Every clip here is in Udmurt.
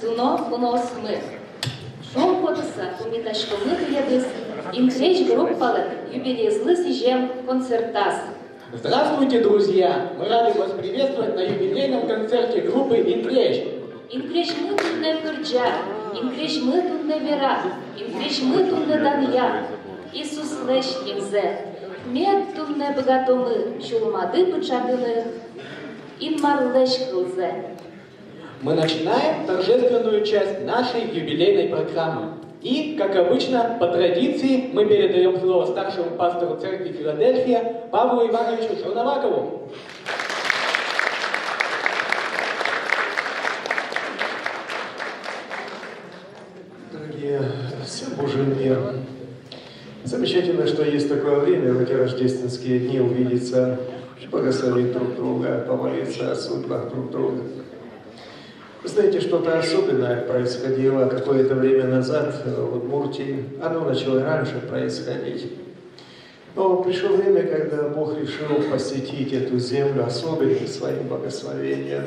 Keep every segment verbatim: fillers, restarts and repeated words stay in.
Дуно куноосмы, шумпотыса пумитаськомы тӥледыз «Инкрезь» группалэн юбилейзылы сӥзем концертаз. Здравствуйте, друзья! Мы рады вас приветствовать на юбилейном концерте группы «Инкрезь». Инкрезьмы туннэ кырӟа, инкрезьмы туннэ вера, инкрезьмы туннэ данъя Иисуслэсь нимзэ. Мед туннэ быгатомы сюлмады пыӵатыны Инмарлэсь кылзэ. Мы начинаем торжественную часть нашей юбилейной программы. И, как обычно, по традиции мы передаём слово старшему пастору церкви Филадельфия Павлу Ивановичу Шурновакову. Дорогие, всем Божий мир. Замечательно, что есть такое время в эти рождественские дни увидеться, благословить друг друга, помолиться о судьбах друг друга. Вы знаете, что-то особенное происходило какое-то время назад, э, в Удмуртии. Оно начало раньше происходить. Но пришло время, когда Бог решил посетить эту землю особенным своим благословением.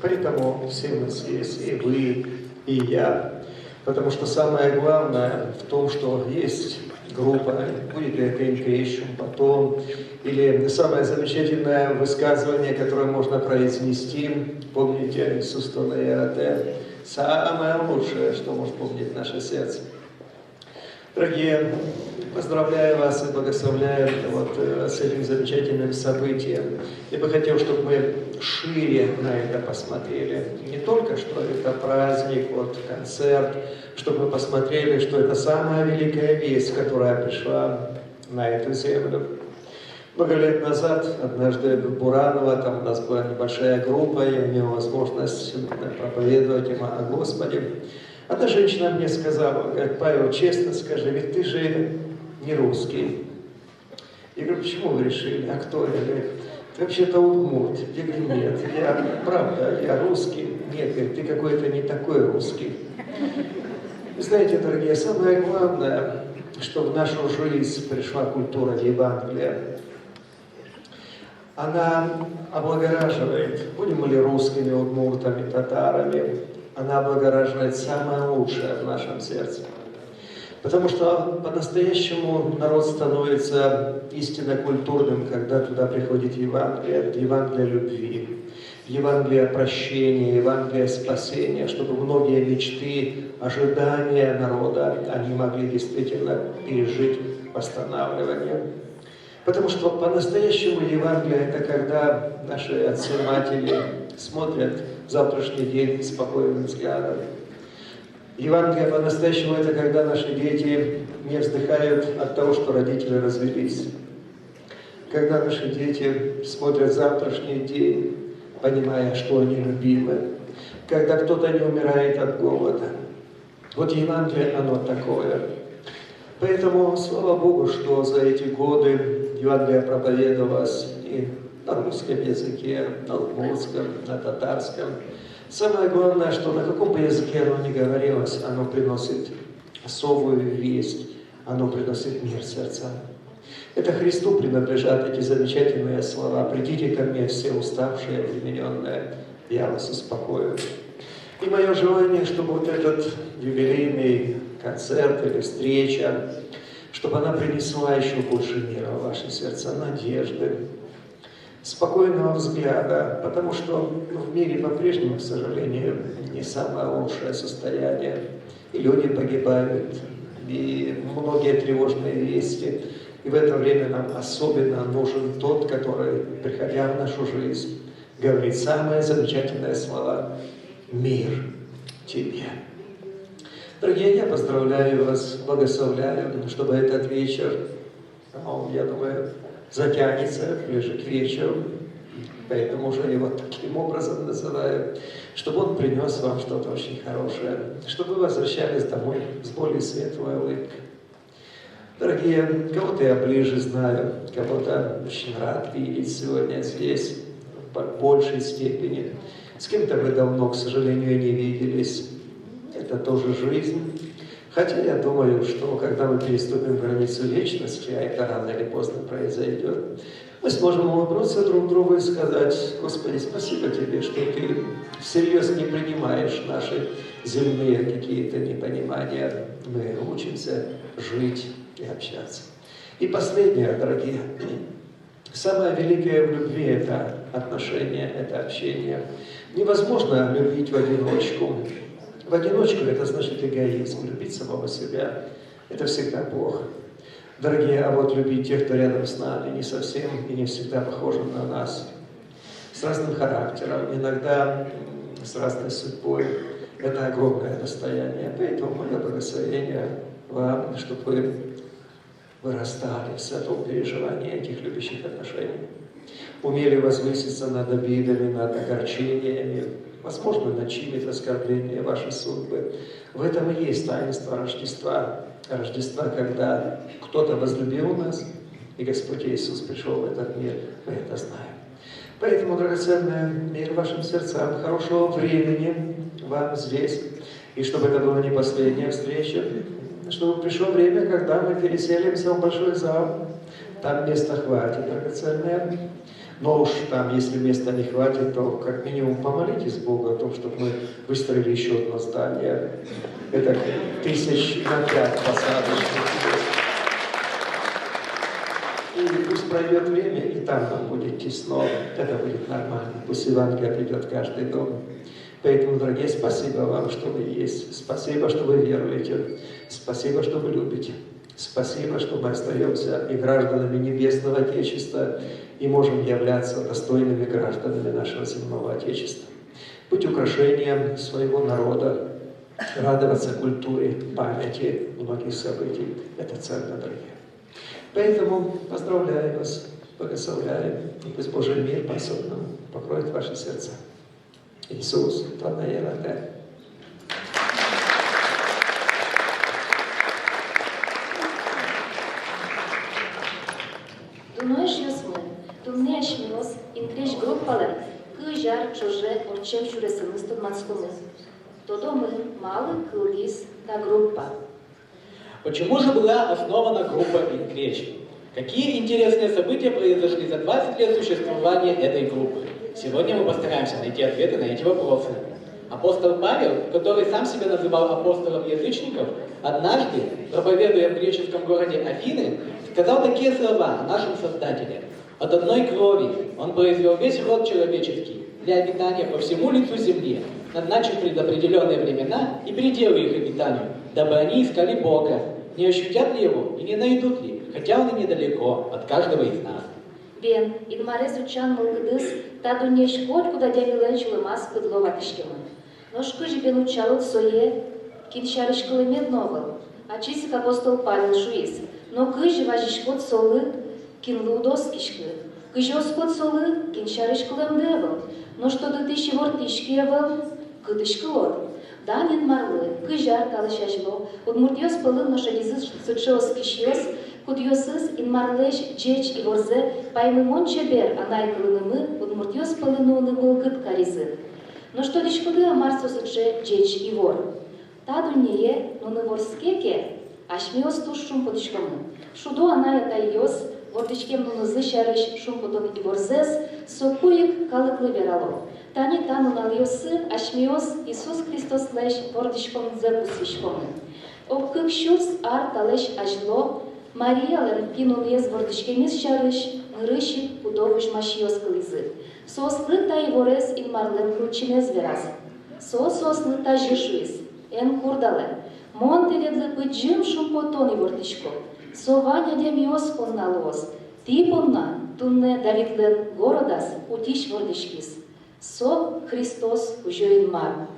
Поэтому все мы здесь, и вы, и я. Потому что самое главное в том, что есть группа, будет ли это «Инкрезь», «Шумпотон», или самое замечательное высказывание, которое можно произнести, помните, «Иисус тонэ яратэ». Самое лучшее, что может помнить наше сердце. Дорогие, поздравляю вас и благословляю вот, э, с этим замечательным событием. Я бы хотел, чтобы мы шире на это посмотрели. Не только, что это праздник, вот, концерт, чтобы мы посмотрели, что это самая великая весть, которая пришла на эту землю. Много лет назад, однажды в Бураново, там у нас была небольшая группа, я имел возможность проповедовать им о Господе. Одна женщина мне сказала, говорит: «Павел, честно скажи, ведь ты же не русский». Я говорю: «Почему вы решили? А кто я?» Говорит: «Ты вообще-то удмурт». Я говорю: «Нет, я, правда, я русский». «Нет, говорит, ты какой-то не такой русский». Вы знаете, дорогие, самое главное, что в нашу жизнь пришла культура Евангелия. Она облагораживает, будем мы ли русскими, удмуртами, татарами, она облагораживает самое лучшее в нашем сердце. Потому что по-настоящему народ становится истинно культурным, когда туда приходит Евангелие, Евангелие любви, Евангелие прощения, Евангелие спасения, чтобы многие мечты, ожидания народа, они могли действительно пережить восстанавливание. Потому что по-настоящему Евангелие — это когда наши отцы, матери смотрят в завтрашний день спокойным взглядом. Евангелие по-настоящему — это когда наши дети не вздыхают от того, что родители развелись. Когда наши дети смотрят в завтрашний день, понимая, что они любимы. Когда кто-то не умирает от голода. Вот Евангелие, оно такое. Поэтому слава Богу, что за эти годы Евангелие проповедовалось и на русском языке, на удмуртском, на татарском. Самое главное, что на каком бы языке оно ни говорилось, оно приносит особую весть, оно приносит мир сердцам. Это Христу принадлежат эти замечательные слова: «Придите ко мне, все уставшие, обременённые, я вас успокою». И моё желание, чтобы вот этот юбилейный концерт или встреча, чтобы она принесла ещё больше мира в ваши сердца, надежды, спокойного взгляда, потому что, ну, в мире по-прежнему, к сожалению, не самое лучшее состояние. И люди погибают, и многие тревожные вести. И в это время нам особенно нужен тот, который, приходя в нашу жизнь, говорит самые замечательные слова: «Мир тебе». Дорогие, я поздравляю вас, благословляю, чтобы этот вечер, он, я думаю, затянется ближе к вечеру, поэтому уже его таким образом называю, чтобы он принёс вам что-то очень хорошее, чтобы вы возвращались домой с более светлой улыбкой. Дорогие, кого-то я ближе знаю, кого-то очень рад видеть сегодня здесь в большей степени. С кем-то мы давно, к сожалению, не виделись. Это тоже жизнь. Хотя я думаю, что когда мы переступим границу вечности, а это рано или поздно произойдёт, Сможем улыбнуться друг другу и сказать: «Господи, спасибо Тебе, что Ты всерьёз не принимаешь наши земные какие-то непонимания. Мы учимся жить и общаться». И последнее, дорогие. Самое великое в любви — это отношения, это общение. Невозможно любить в одиночку. В одиночку — это значит эгоизм, любить самого себя. Это всегда плохо. Дорогие, а вот любить тех, кто рядом с нами, не совсем и не всегда похожи на нас, с разным характером, иногда, м, с разной судьбой, это огромное достояние. Поэтому моё благословение вам, чтобы вы вырастали в святом переживании этих любящих отношений, умели возвыситься над обидами, над огорчениями, возможно, над чьими-то оскорблениями вашей судьбы. В этом и есть таинство Рождества. Рождества, когда кто-то возлюбил нас, и Господь Иисус пришёл в этот мир. Мы это знаем. Поэтому, драгоценные, мир вашим сердцам, хорошего времени вам здесь. И чтобы это была не последняя встреча, чтобы пришло время, когда мы переселимся в большой зал. Там места хватит, драгоценные. Но уж там, если места не хватит, то как минимум помолитесь Богу о том, чтобы мы выстроили ещё одно здание. Это тысяч на пять посадочных мест. И пусть пройдёт время, и там нам будет тесно. Это будет нормально. Пусть Евангелие придёт в каждый дом. Поэтому, дорогие, спасибо вам, что вы есть. Спасибо, что вы веруете. Спасибо, что вы любите. Спасибо, что мы остаёмся и гражданами Небесного Отечества, и можем являться достойными гражданами нашего земного Отечества. Быть украшением своего народа, радоваться культуре, памяти многих событий. Это ценно, дорогие. Поэтому поздравляю вас, благословляю, и пусть Божий мир по-особенному покроет ваши сердца. Иисус тонэ яратэ. Дуно эшъёсмы, туннэ асьмеос «Инкрезь» группалэн кызь ар ӵоже ортчем сюресыныз тодматскомы. Тодомы, малы кылдӥз та группа. Почему же была основана группа «Инкрезь»? Какие интересные события произошли за двадцать лет существования этой группы? Сегодня мы постараемся найти ответы на эти вопросы. Апостол Павел, который сам себя называл апостолом язычников, однажды, проповедуя в греческом городе Афины, сказал такие слова о нашем Создателе: «От одной крови Он произвёл весь род человеческий для обитания по всему лицу земли, назначив предопределённые времена и пределы их обитанию, дабы они искали Бога, не ощутят ли Его и не найдут ли, хотя Он и недалеко от каждого из нас». Бен, Инмарез утчан мылкыдыз та дуннеысь котькуд адямилэн сюлмаз кыдло ватӥськемын. Нош кызьы бен утчалод сое, кин сярысь кылэмед но ӧвӧл? Ачиз ик апостол Павел шуиз: «Но кызьы вазиськод солы, кинлы уд оскиськы? Кызьы оскод солы, кин сярысь кылэмды ӧвӧл? Нош тодытӥсь ивортӥсь ке ӧвӧл, кытысь кылод?» Дан Инмарлы, кызь ар талэсь азьло удмуртъёс пӧлын но шедизы сыӵе оскисьёс, кудъёсыз Инмарлэсь ӟеч иворзэ паймымон чебер анай кылынымы удмуртъёс пӧлын нуыны мылкыд каризы. Нош тодӥськоды-а, мар со сыӵе ӟеч ивор? Та дуннее нуны вордске ке, асьмеос туж шумпотӥськомы. Шудо анай-атайёс вордӥськем нунызы сярысь шумпотон иворзэс соку ик калыклы верало. Тани та нуналъёсы асьмеос Иисус Христослэсь вордӥськонзэ пусйиськомы. Ог кык сюрс ар талэсь азьло Мариялэн пи нуныез вордӥськемез сярысь нырысь ик пудо возьмасьёс кылӥзы. Соослы та иворез Инмарлэн кылчинэз вераз. Со соослы тазьы шуиз: «Эн курдалэ. Мон тӥледлы бадӟым шумпотон ивортӥсько. Со вань адямиос понна луоз. Тӥ понна туннэ Давидлэн городаз Утись вордӥськиз. Со Христос, Кузё-Инмар».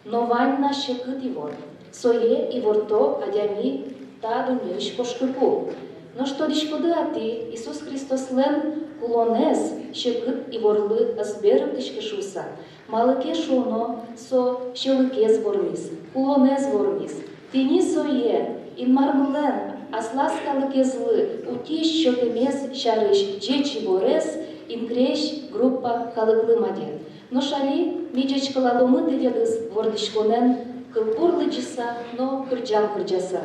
Но вань на секыт ивор. Сое иворто адями та дуннеысь кошкыку. Нош тодӥськоды-а тӥ, Иисус Христослэн кулонэз секыт иворлы ӧз берыктӥськы шуыса? Малы ке шуоно, со сьӧлыкез вормиз, кулонэз вормиз. Тӥни сое, Инмармылэн аслаз калыкезлы утись сётэмез сярысь ӟеч иворез «Инкрезь» группа калыклы мадет. Нош али ми ӟечкылаломы тӥледыз вордӥськонэн кылбур лыдӟыса но кырӟан кырӟаса.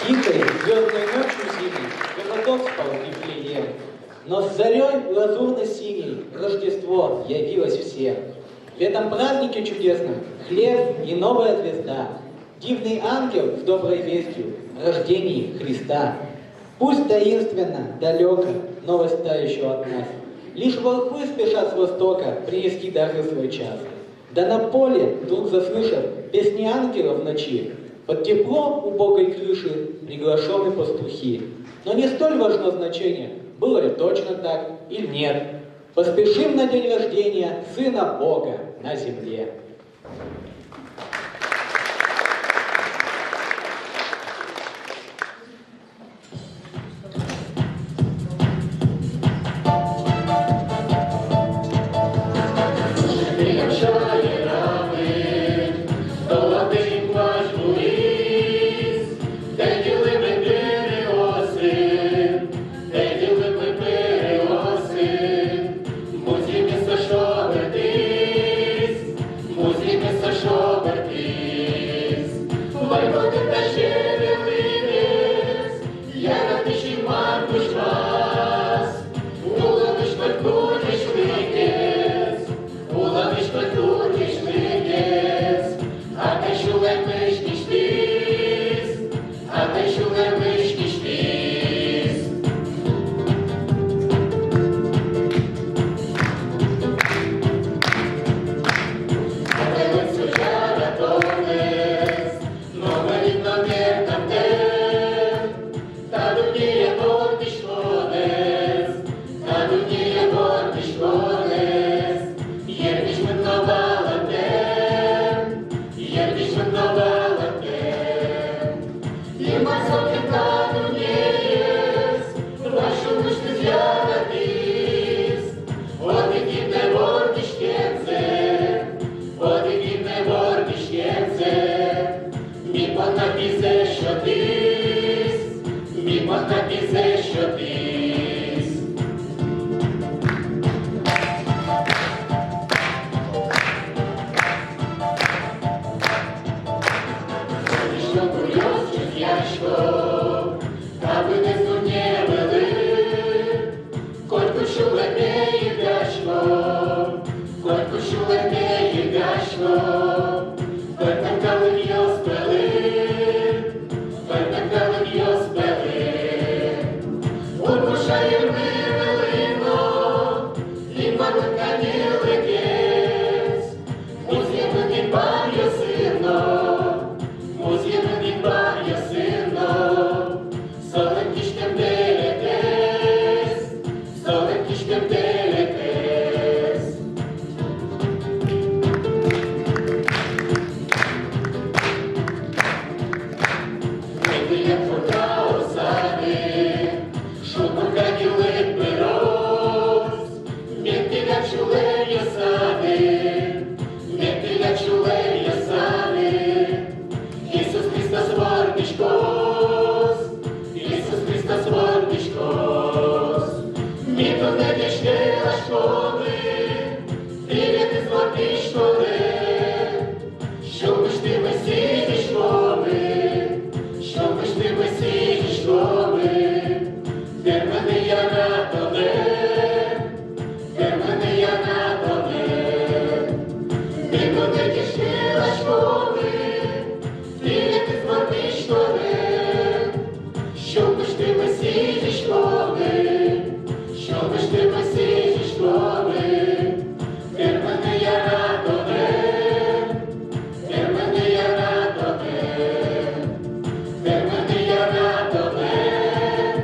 Тихой, звёздной ночью зимней городок спал Вифлеем. Но с зарёй лазурно-синей Рождество явилось всем. В этом празднике чудесном хлеб и новая звезда. Дивный ангел с доброй вестью о рождении Христа. Пусть таинственно, далёко новость та ещё от нас. Лишь волхвы спешат с востока принести дары в свой час. Да на поле, вдруг заслышав песни ангелов в ночи, под тепло убогой крыши приглашены пастухи. Но не столь важно значение, было ли точно так или нет. Поспешим на день рождения Сына Бога на земле. Музъеме со шобыртӥз, музъеме со шобыртӥз. Вай, котыр таӵе милемыз, яратӥсь Инмар кузьмаз. Улонысь котькудӥзлы кез, улонысь котькудӥзлы кез. Атай сюлэмысь кисьтӥз, атай сюлэмысь кисьтӥз. Атайлэн со яратонэз номырин но мертэмтэм. Та дуннее вордӥськонэз, та дуннее вордӥськонэз, йырвизьмын но валантэм, йырвизьмын но валантэм. Инмар сокем та дуннеез вазь сюлмысьтыз яратӥз. Одӥг инэ вордӥськемзэ, одӥг инэ вордӥськемзэ. Ми понна пизэ сётӥз, ми понна пизэ сётӥз. Курисько, куръёс чузъясько та быдэс дунне вылын. Котьку сюлэмме йыгасько, котьку сюлэмме йыгасько, пӧртэм калыкъёс пӧлын, пӧртэм калыкъёс пӧлын. Удмурт шаермы вылын но Инмарлэн каньылыкез. Музъемын инбамъёсын но, музъемын инбамъёсын но, солэн кисьтэм беретэз, солэн кисьтэм беретэз. Мед тӥляд пурга ортчоз, шулдыр каньылык пыроз. Мед тӥляд сюлэмъёсады, мед тӥляд сюлэмъёсады Иисус Христос вордӥськоз, Иисус Христос вордӥськоз. Ми туннэ ӟечкыласькомы тӥледыз вордӥськонэн. Сюлмысьтымы сӥзиськомы, сюлмысьтымы сӥзиськомы. Тырмыны яратонэн, тырмыны яратонэн. Ми туннэ ӟечкыласькомы тӥледыз вордӥськонэн. Сюлмысьтымы сӥзиськомы, сюлмысьтымы сӥзиськомы. Тырмыны яратонэн, тырмыны яратонэн, тырмыны яратонэн,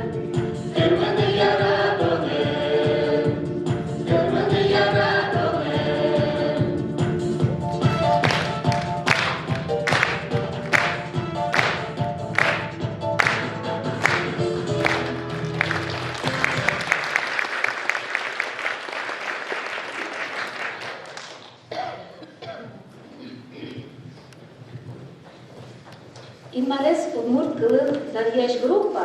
тырмыны яратонэн, тырмыны яратонэн. Инмарез удмурт кылын данъясь группа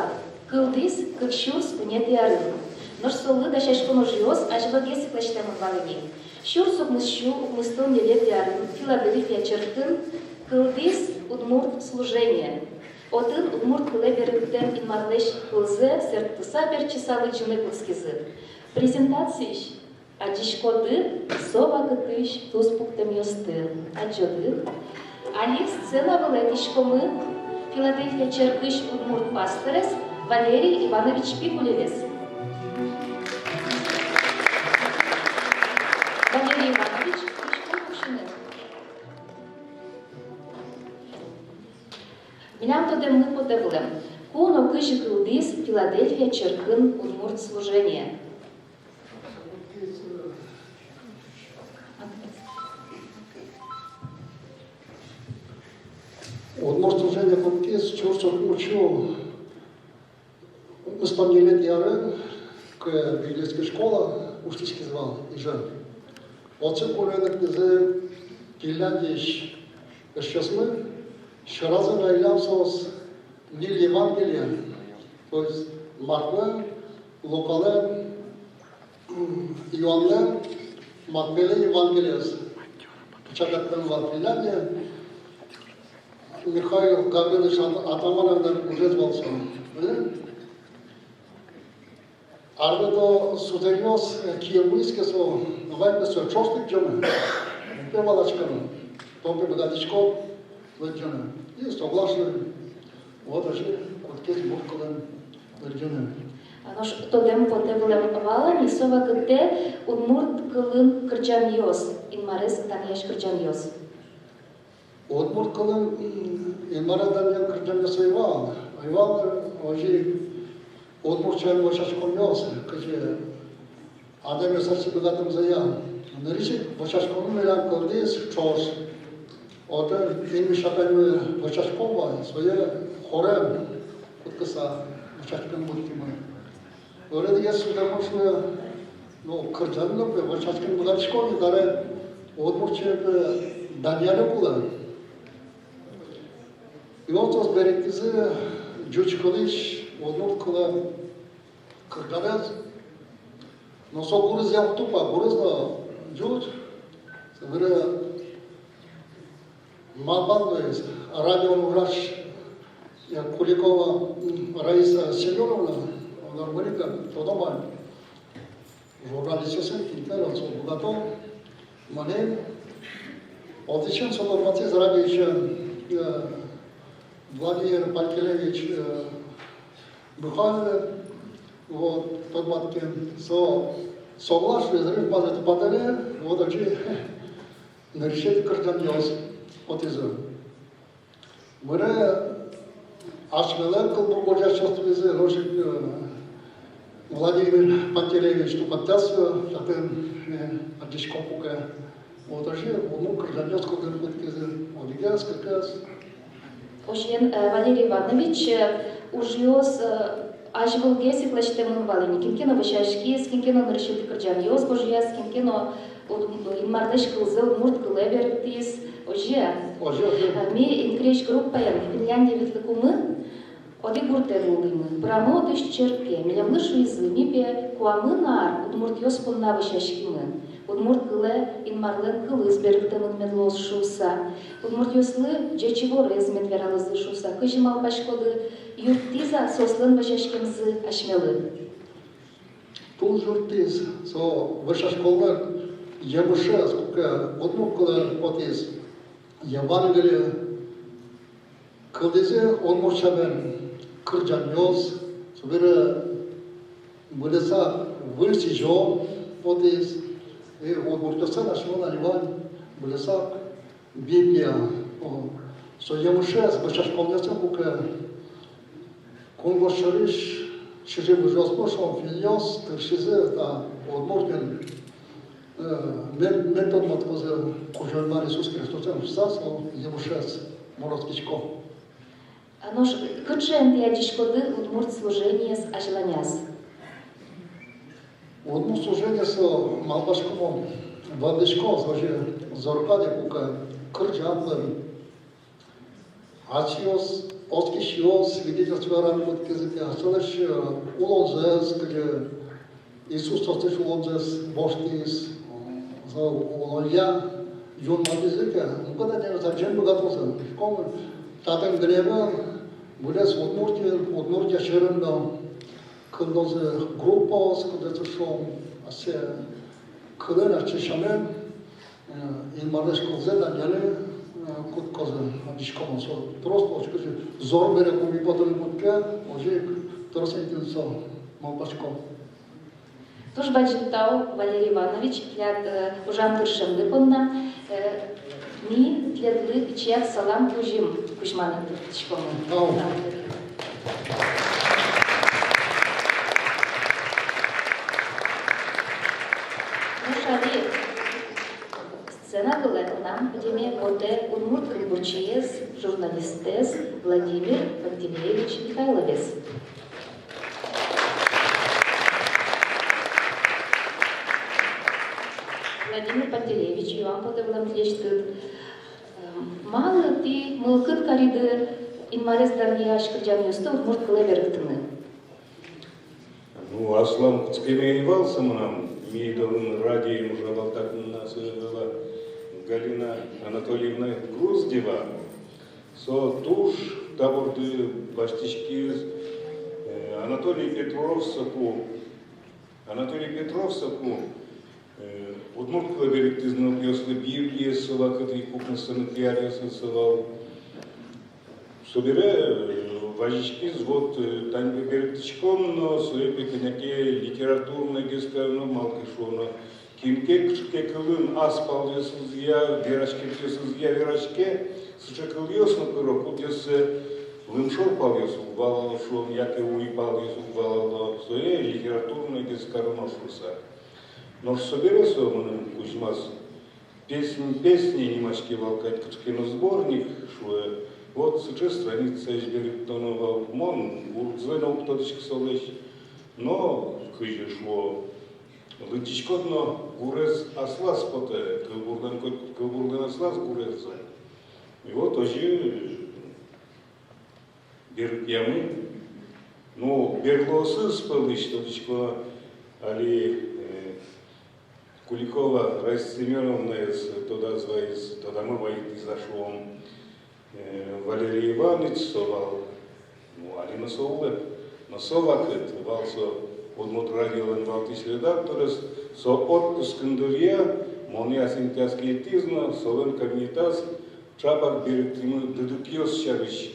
кылдӥз кык сюрс куинетӥ арын. Нош солы дасяськон ужъёс азьлогес ик лэсьтэмын вал ини. Сюрс укмыс сю укмыстон ньылетӥ арын Филадельфия черкын кылдӥз удмурт служение. Отын удмурт кылэ берыктэм Инмарлэсь кылзэ сэрттыса-бертчыса лыдӟыны кутскизы. Презентациысь адӟиськоды со вакытысь туспуктэмъёсты. Адӟоды. Али сцена вылэ ӧтиськомы Филадельфия черкысь удмурт пасторез Валерий Иванович Пикулевез. Валерий Иванович, кутском пуксьыны. Милям тодэммы потэ вылэм, ку но кызьы кылдӥз Филадельфия черкын удмурт служение. Удмурт служение кутскиз сюрс укмыссю укмыстон ньылетӥ арын, куке библейской школа усьтӥськиз вал Ижын. Отчы куноеныз Финляндиысь эшъёсмы, сьӧразы вайиллям соос ньыль Евангелие, то есть Марклэн, Лукалэн, Иоаннлэн, Матфейлэн Евангелиез. Печатать карем вал Финляндиын. Михаил Гаврилович Ат-, Атамановлэн ужез вал со. Э? Арлыдо сузэръёс, э, кие вуиз ке со, ваньмыз со ӵош лыдӟомы. Пе валаськомы, тон пе быгатӥськод лыдӟыны. И согласны. Вот озьы кутскиз удмурт кылын лыдӟыны. А нош тодэм потэ вылэм, вал-а ни со вакытэ удмурт кылын кырӟанъёс, Инмарез данъясь кырӟанъёс? Удмурт кылын, м, Инмарез данъясь кырӟанъёс ӧй вал, ӧй вал, озьы удмурт сямен вӧсяськонъёс, кызьы адямиос ачиз быгатэмзыя. Нырысь ик вӧсяськон милям кылдӥз ӵош. Отын «Инмысь Атаймы» вӧсяськон вал, сое хорен кутскыса вӧсяськыны быгатӥмы. Одӥгез сузэрмы шуэ, ну, кырӟаны но пе вӧсяськыны быгатӥськом ни, табере удмурт сямен пе данъяны кулэ. И вот соос берыктӥзы ӟуч кылысь удмурт кылэ кырӟанэз. Но со гурезъя уг тупа, гурез но ӟуч. Собере малпан луиз, радиоын ужась, э, Куликова, м, Раиса Семёновна, она мынӥз ке, тодом ай, журналистъёсын, кин ке но, со быгатэ. Мынӥм. Отысен со тодматскиз радиоысен, э, Владимир Пантелеевич, э, Михайлов, вот, тодматскем, со, согласен, рифмазэ тупатыны, вот, озьы нырысетӥ кырӟанъёс потӥзы. Мыным асьмелэн кылбур гожъясьёсмы вуизы, нош ик, э, Владимир Пантелеевич тупатъяз, э, татын, э, адӟиськом куке. Вот озьы, удмурт кырӟанъёс кылдыны кутскизы, одӥгез, кыкез. Озьыен, э, Валерий Иванович, э, ужъёс, э, азьвылгес ик лэсьтэмын вал ини. Кин ке но вӧсяськиз, кин ке но нырысетӥ кырӟанъёс гожъяз, кин ке но уд-, Инмарлэсь кылзэ удмурт кылэ берыктӥз. Озьы-а? Озьы, озьы. Э, ми «Инкрезь» группаен Финляндие ветлыкумы одӥг гуртэ вуылӥмы. Пырамы отысь черке. Милемлы шуизы, ми пе куамын ар удмуртъёс понна вӧсяськимы. Удмурт кылэ Инмарлэн кылыз берыктэмын мед луоз шуыса. Удмуртъёслы ӟеч иворез мед вералозы шуыса. Кызьы малпаськоды, юрттӥз-а соослэн вӧсяськемзы асьмелы? Туж юрттӥз. Со вӧсяськонлэн емышез, куке удмурт кылэ потӥз Евангелие, кылдӥзы удмурт сямен кырӟанъёс, собере быдэсак выль сӥзён потӥз, и удмуртъёслэн асьмелэн али вань быдэсак Библия. О, со емышез вӧсяськонъёсын, куке кунгож сьӧрысь сизьым выжыосмы, шуом, финнъёс тыршизы та Удмуртиын, э, мед, мед тодматскозы Кузё-Инмар Иисус Христосэн шуыса, со емышез мон оскисько. А нош кыӵеен тӥ адӟиськоды удмурт служениез азьланяз? Удмурт служение, со, малпасько мон, вандӥсько, со озьы зор кадь ик, куке кырӟанлэн асьсэос, оскисьёс, свидетельство вераны кутскизы ке асьсэлэсь, э, улонзэс, кызьы Иисус соослэсь улонзэс воштӥз, со улонъя юнматӥзы ке, мукет адямиос озьы ик быгатозы. Шуиськом, татын гинэ ӧвӧл, быдэс Удмуртиын, Удмуртия сьӧрын но. кылдозы группаос, кудӥзлы, шуом, ассэ кылын, ассэ сямен, э, Инмарлэсь кылзэ данъяны, э, кутскозы, адӟиськом. Со трос, озьы кызьы зор бере ум потыны кутске, озьы ик трос интыын со, малпасько. Туж бадӟым тау, Валерий Иванович, тӥляд, э, ужан тыршемды понна. Э, ми тӥледлы пичияк салам кузьым кузьманы турттӥськомы. Тау. Тау. Нош али сцена вылэ мынам адӟеме потэ удмурт кылбурчиез, журналистэз Владимир Пантелеевич Михайловез. Владимир Пантелеевич, юам потэ вылэм тӥлесьтыд, э, малы тӥ мылкыд кариды Инмарез данъясь кырӟанъёсты удмурт кылэ берыктыны? Ну, аслам кутскеме ӧй вал со мынам, ми дорын радиоын ужа вал татын на сыӵе вала Галина Анатольевна Груздева. Со туж та борды басьтӥськиз, э, Анатолий Петров соку, Анатолий Петров соку, э, удмурт кылэ берыктӥз нылпиослы Библиез, со вакытэ ик укмыстонэтӥ аръёсы со вал. Собере, э, вазиськиз, вот, э, тани берыктӥськом но, сое пе кӧня ке литературной гес кароно, малы ке шуоно, кин ке кыӵе ке кылын ас палъёсызъя вераське, пиосызъя вераське, сыӵе кылъёс но пыро, кудъёссэ лымшор палъёс уг валало, шуом, яке уй палъёс уг валало, сое литературной гес кароно шуыса. Нош собере со мыным кузьмаз. «Песни, песни» нимаське вал кадь кыӵе ке но сборник, шуэ. Вот сыӵе страницаысь берыктоно вал. Мон гурзэ но уг тодӥськы солэсь. Но кызьы шуо, лыдӟиськод но, гурез аслаз потэ, кылбурлэн коть, кылбурлэн аслаз гурез. И вот озьы берыктъямы. Ну, берлоосыз пӧлысь тодӥсько али, э, Куликова Раиса Семёновнаез тодаз вайиз, тодамы вайытӥз-а, шуом, э, Валерий Иваныч, со вал, ну, али но со улэ, но со вакыт вал со Удмурт радиолэн валтӥсь редакторез, со отпускын дыръя монэ ас интыяз кельтӥз но, солэн кабинетаз ӵапак берыктӥмы дыдыкъёс сярысь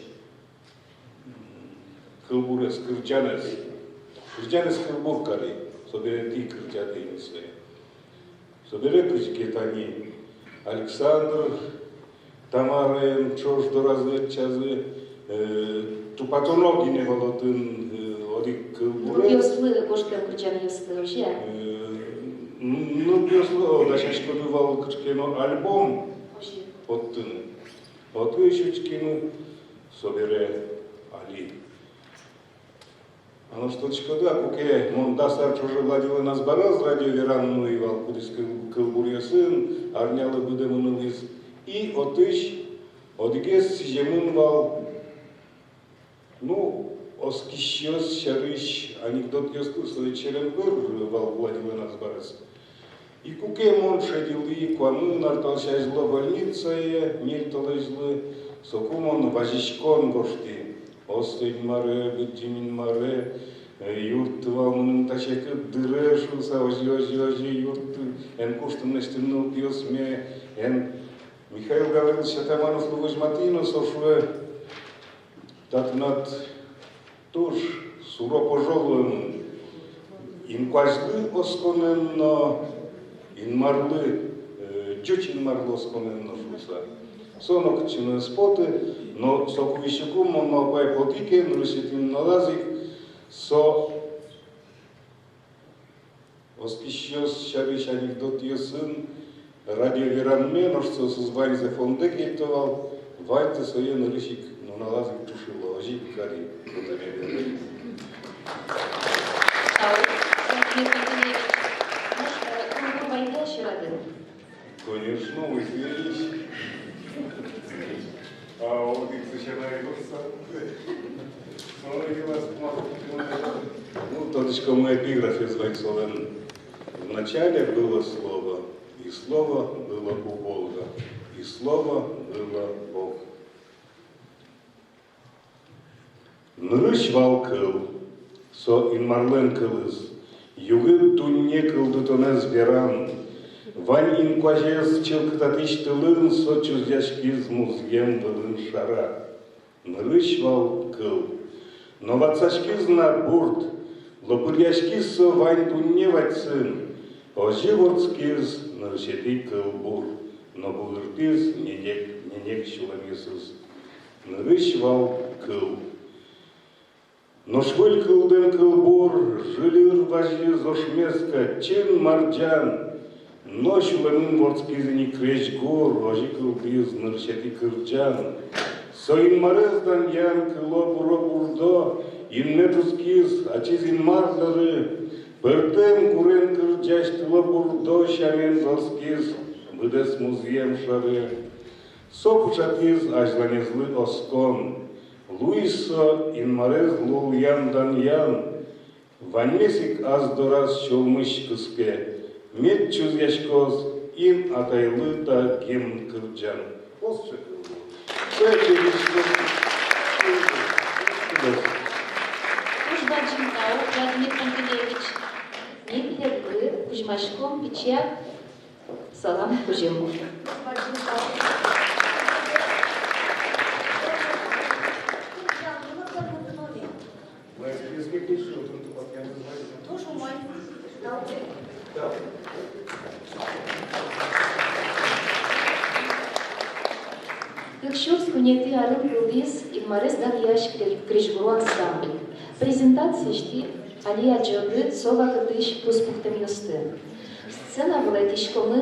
кылбурез, кырӟанэз. Кырӟанэз кылбур кари, собере тӥ кырӟады ини сое. Собере кызьы ке тани Александр Тамараен ӵош доразы ӧтчазы, э, тупатоно гинэ вал отын, э, одӥг кылбурез. Нылпиослы гожтэм кырӟанъёсты, озьы-а? Э, н-, нылпиослы, о, дасяськоды вал кыӵе ке но альбом. Озьы. Оттыны. Отысь учкимы, собере али. А нош тодӥськоды-а, куке мон дас ар ӵоже Владилэн азбараз радио вераны нуи вал, кудӥз кыл-, кылбуръёсын арнялы быдэ мынылӥз. И отысь одӥгез сӥземын вал, ну, оскисьёс сярысь анекдотъёсты, сое черем пыр вал Владилэн азбарез. И куке мон шедьылӥ куамын ар талэсь азьло больницае, ньыль толэзьлы, соку мон вазиськон гожтӥ. Осто Инмаре, Быдӟым Инмаре, э, юртты вал мыным та секыт дыре шуыса, озьы, озьы, озьы юртты, эн кушты мынэсьтым нылпиосме, эн Михаил Гаврилович Атамановлы возьматӥ но, со шуэ: «Та тынад туж суро-пожо луэмын. Инкуазьлы осконэн но, Инмарлы, э, ӟуч Инмарлы осконэн но», — шуыса. Со нокытчы но ӧз поты, но соку висьыку, мон малпай, потӥ ке нырысетӥ нуналаз ик со оскисьёс сярысь анекдотъёсын радио веранме, нош соосыз ваньзэ фондэ кельто вал, ваньзэ сое нырысь ик нуналаз ик ӵушыло, озьы ик кари. Тау, Владимир Пантелеевич. Нош, э, кылбур вайыт-а сьӧрады? Конечно, уйдысь. А вот и сыӵе на и вырса. Ну, и вас мало. Ну, тодӥськом, эпиграфез вань солэн: «Вначале было Слово, и Слово было у Бога, и Слово было Бог». Нырысь вал кыл. Со Инмарлэн кылыз, югыт дунне кылдытонэз верам. Вань инкуазез чылкытатӥсь тылын со чузъяськиз музъем вылын шара. Нырысь вал кыл. Но ватсаськиз на бурд, лопыръяськиз со вань дунне вадьсын. Озьы вордскиз нырысетӥ кылбур, но бугыртӥз ненег, ненег сюлэмъёсыз. Нырысь вал кыл. Нош выль кылдэм кылбур жильыр вазиз ошмес кадь, чын марӟан. Но сюлэмын вордскиз ини крезьгур, озьы кылдӥз нырысетӥ кырӟан. Со Инмарез данъян кыло-буро бурдо, инме тускиз ачиз Инмар доры. Пӧртэм гурен кырӟась тылобурдо сямен вордскиз быдэс музъем шаре. Со пыӵатӥз азьланезлы оскон. Луиз со Инмарез лулъян-данъян. Ваньмес ик ас дораз сюлмысь кыспе. Мед чузъяськоз Ин Атайлы та гимн кырӟан. Озьы кылдэ. Туж бадӟым тау, Владимир Пантелеевич. Ми тӥледлы кузьмаськом пичияк салам кузьым. Кык сюрс куинетӥ арын кылдӥз Инмарез данъясь кре-, крезьгуро ансамбль. Презентациысьтӥ али адӟоды со вакытысь туспуктэмъёсты. Сцена вылэ ӧтиськомы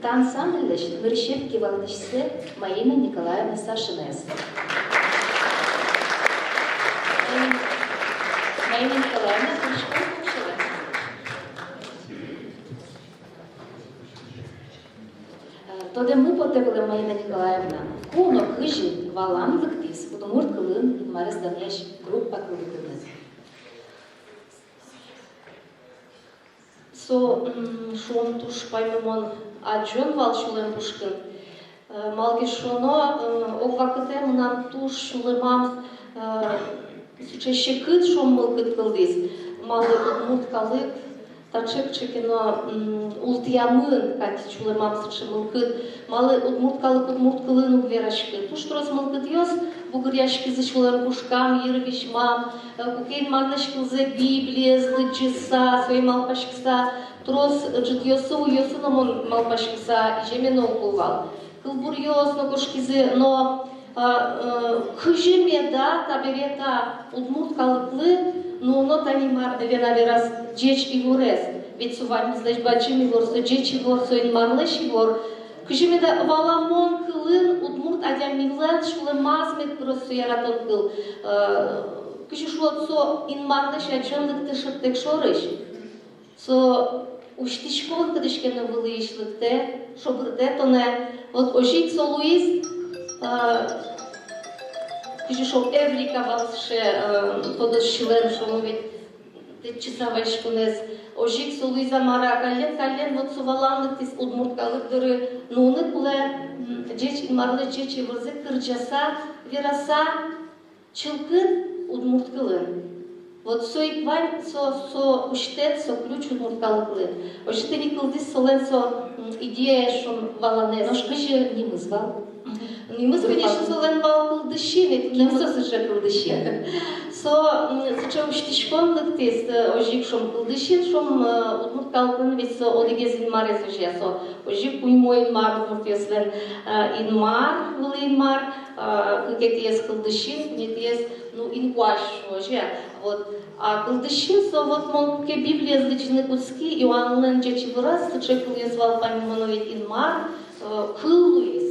та ансамбльлэсь нырысетӥ кивалтӥсьсэ Маина Николаевна Сашинэз. Маина Николаевна, пыриськом кыксярысь. Э, тодэммы потэ вылэм, Маина Николаевна, ку но кызьы валан лыктӥз удмурт кылын Инмарез данъясь группа кылдытыны? Со, м, шуом, туж паймымон адӟон вал сюлэм пушкын. Э, малы ке шуоно, э, ог вакытэ мынам туж сюлэмам, э, сыӵе секыт, шуом, мылкыд кылдӥз. Малы удмурт калык таӵе, кыӵе ке но, м, ултӥямын кадь сюлэмам сыӵе мылкыд. Малы удмурт калык удмурт кылын уг вераськы. Туж трос мылкыдъёс бугыръяськизы сюлэм пушкам, йырвизьмам, э, куке Инмарлэсь кылзэ, Библиез лыдӟыса, сое малпаськыса, трос ӝытъёсы, уйёсы но мон малпаськыса, иземе но уг луы вал. Кылбуръёс но кошкизы, но, а, э, кызьы меда табере та удмурт калыклы нуоно тани мар, наверно, вераз, ӟеч иворез. Ведь со ваньмызлэсь бадӟым ивор, со ӟеч ивор, со Инмарлэсь ивор. Кызьы меда валамон кылын удмурт адямилэн сюлэмаз мед пыроз со яратон кыл. Э, кызьы шуод, со Инмарлэсь адӟон лыктэ шӧдтэк шорысь. Со усьтӥськон кытысь ке но вылысь лыктэ, шобыртэ тонэ. Вот озьы ик со луиз, э, кызьы шуом, эврика вал сыӵе, э, тодосчилэн, шуом, ведь тэтчыса вазиськонэз. Озьы ик со луиз-а, мар-а, каллен, каллен, вот со валан лыктӥз: удмурт калык доры нуыны кулэ, м, ӟеч, Инмарлэсь ӟеч иворзэ кырӟаса, вераса, чылкыт удмурт кылын. Вот со ик вань, со, со усьтэт, со ключ удмурт калыклы. Озьы тӥни кылдӥз солэн со, м, идея, шуом, валанэз. Нош кызьы нимыз вал? Нимыз, конечно, солэн вал «Кылдысин», ведь. Кин со сыӵе «Кылдысин»? Со, м, сыӵе усьтӥськон лыктӥз, э, озьы ик, шуом, «Кылдысин», шуом, э, удмурт калыклэн ведь со одӥгез инмарез, озьы, со озьы ик куиньмо инмар, удмуртъёслэн, э, Инмар, Вылӥ Инмар, а, кыкетӥез Кылдысин, куинетӥез, ну, Инкуазь, озьы-а. Вот. А Кылдысин со, вот, мон куке Библиез лыдӟыны кутски, Иоаннлэн ӟеч ивораз сыӵе кылъёс вал, паймымоно ведь: Инмар, э, кыл луиз.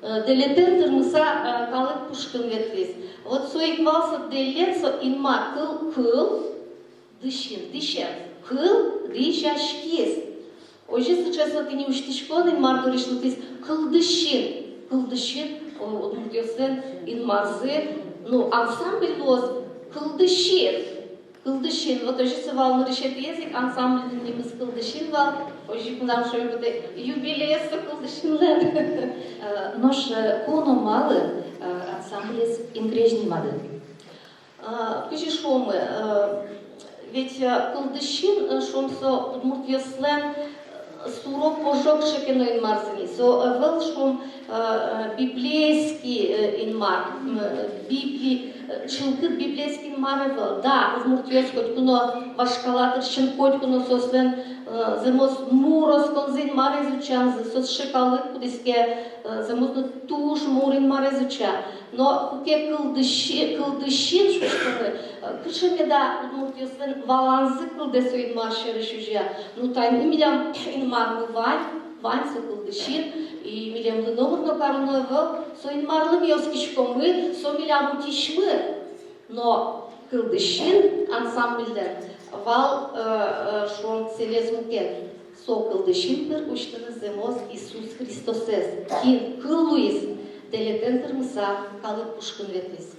Э, дэлетэн тырмыса, э, калык пушкын ветлӥз. Вот со ик вал со дэлет, со Инмар, кыл, кыл, дӥсин, дӥсяз, кыл дӥсяськиз. Озьы сыӵе со тӥни усьтӥськон Инмар дорысь лыктӥз: Кылдысин, Кылдысин, о, удмуртъёслэн Инмарзы, ну, ансамбль луоз Кылдысин, Кылдысин. Вот озьы со вал нырысетӥез ик, ансамбльлэн нимыз Кылдысин вал, озьы ик мынам, шуом, быдэ юбилеез со Кылдысинлэн. Э, нош, э, ку но малы, э, ансамблез Инкрезь нимады? А, кызьы шуомы, э, ведь, э, кылдысин, э, шуом, со удмуртъёслэн, э, суро-пожо кыӵе ке но инмарзы ни. Со, э, ӧвӧл, шуом, э, э, библейский, э, инмар, м, э, библи-, э, чылкыт библейский инмар ӧвӧл. Да, удмуртъёс котьку но вашкала дырысен, котьку но соослэн, э, зэмос мур осконзы, инмарез утчанзы, соос сыӵе калык, кудӥз ке, э, зэмос но туж мур инмарез утча. Но куке кылдыси-, кылдысин шуиськомы, э, кыӵе меда удмуртъёслэн валанзы кылдэ со инмар сярысь озьы. Ну, тани милям инмармы вань, вань со кылдысин, и милемлы номыр но кароно ӧвӧл, со инмарлы ми оскиськомы, со милям утисьмы. Но кылдысин ансамбльлэн вал, э, э, шуом, целез мукет. Со кылдысин пыр усьтыны зэмос Иисус Христосэз, кин кыл луиз, дэлетэн тырмыса, калык пушкын ветлӥз.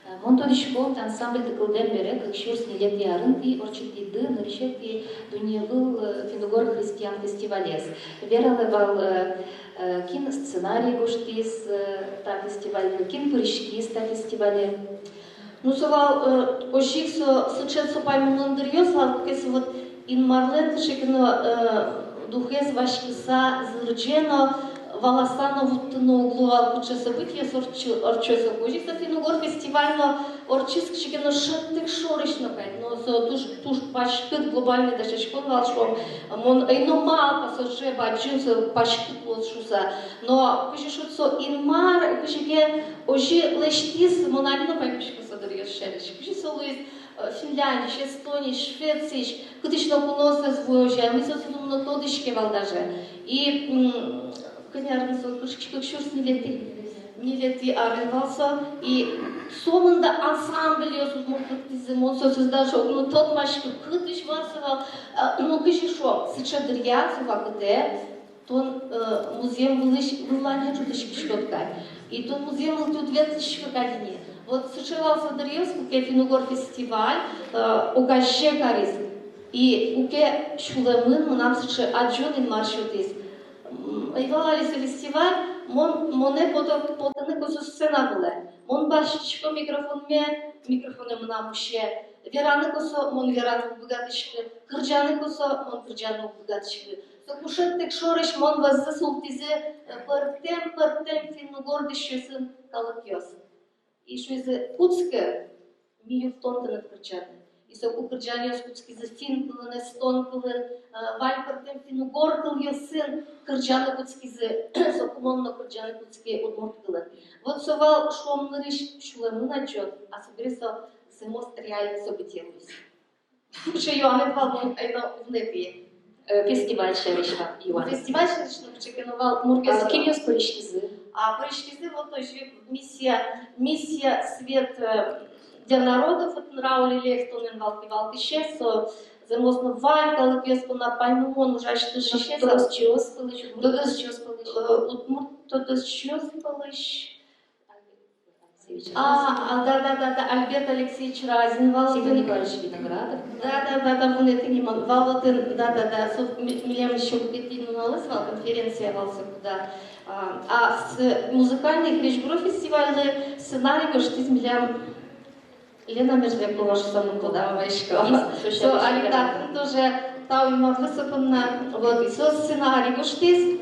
Э, мон тодӥсько, та ансамбльды кылдэм бере, кык сюрс ньылетӥ арын тӥ ортчытӥды нырысетӥ дуннеывыл, э, финн-угор христиан фестивалез. Вералэ вал, э, э, кин сценарий гожтӥз, э, та фестивальлы, кин пыриськиз та фестивале. Ну, со вал, э, озьы ик со, сыӵе со паймымон дыръёс вал, куке со вот инмарлэн кыӵе ке но, э, духез васькыса, зырӟе но, валаса но вуттыны уг луы вал, кыӵе событиос ортчо-, ортчо со. Озьы ик со финн-угор фестиваль но ортчиз кыӵе ке но шӧдтэк шорысь но кадь, но со туж, туж паськыт глобальный дасяськон вал, шуом, мон ӧй но малпа, со сыӵе бадӟым, со паськыт луоз шуыса. Но кызьы шуод, со инмар кызьы ке озьы лэсьтӥз, мон али но паймисько со дыръёс сярысь. Кызьы со луиз, э, Финляндиысь, Эстониысь, Швециысь, кытысь но куноос ӧз вуэ озьы, а ми соосын но тодӥське вал даже. И, м, кӧня арын со, кык, кык сюрс ньылетӥ, ньылетӥ арын вал со. И сомында ансамбльёс удмурт лыктӥзы, мон соосыз даже уг но тодмаськы, кытысь вал со вал, э, ну, кызьы шуом, сыӵе дыръя, со вакытэ, тон, э, музъем вылысь вылланьын ӝутӥськиськод кадь. И тон музъем вылтӥ уд ветлӥськы кадь ини. Вот сыӵе вал со дыръёс, куке финн-угор фестиваль, э, огазе кариз. И куке сюлэмын мынам сыӵе адӟон инмар сётӥз. М, ӧй вал али со фестиваль, мон, монэ пото-, потыны косо сцена вылэ. Мон басьтӥсько микрофонме, микрофонэ мынам усе. Вераны косо, мон вераны уг быгатӥськы. Кырӟаны косо, мон кырӟаны уг быгатӥськы. Соку шӧдтэк шорысь мон вӧззы султӥзы, э, пӧртэм-пӧртэм финн-угор дӥсьёсын калыкъёс. И шуизы: кутскы, ми юрттом тыныд кырӟаны. И соку кырӟанъёс кутскизы финн кылын, эстон кылын, э, вань пӧртэм финн-угор кылъёсын кырӟаны кутскизы, соку мон но кырӟаны кутски удмурт кылын. Вот со вал, шуом, нырысь сюлэмын адӟон, а собере со зэмос реальный событие луиз. Кыӵе юанэд вал, мон ӧй но вунэтӥ. Э, фестиваль сярысь вал юан. Фестиваль сярысь, ну, кыӵе ке но вал мургес. А кинъёс пыриськизы? А пыриськизы вот озьы «Миссия», «Миссия Свет», э, для народов, вот Рауль Лехтонен вал кивалтӥсез, со зэмос но вань калыкъёс понна паймымон ужась, тыршись. Тодосчиос пӧлысь, удмурт тодосчиос пӧлысь. Э, удмурт тодосчиос пӧлысь. А, а, да, да, да, да, Альберт Алексеевич Разин вал. Семён Николаевич Виноградов. Да, да, да, да, вунэтӥ ни мон, вал отын, да, да, да, со ми-, милям ещё кыкетӥ нуналыз вал, конференция вал соку, да. А, а с-, музыкальный «Крезьгуро» фестивальлы сценарий гожтӥз милям Лена Мерзлякова, шуса мон тодам вайисько. Со али татын тоже, тау Инмарлы со понна. Вот, и со сценарий гожтӥз.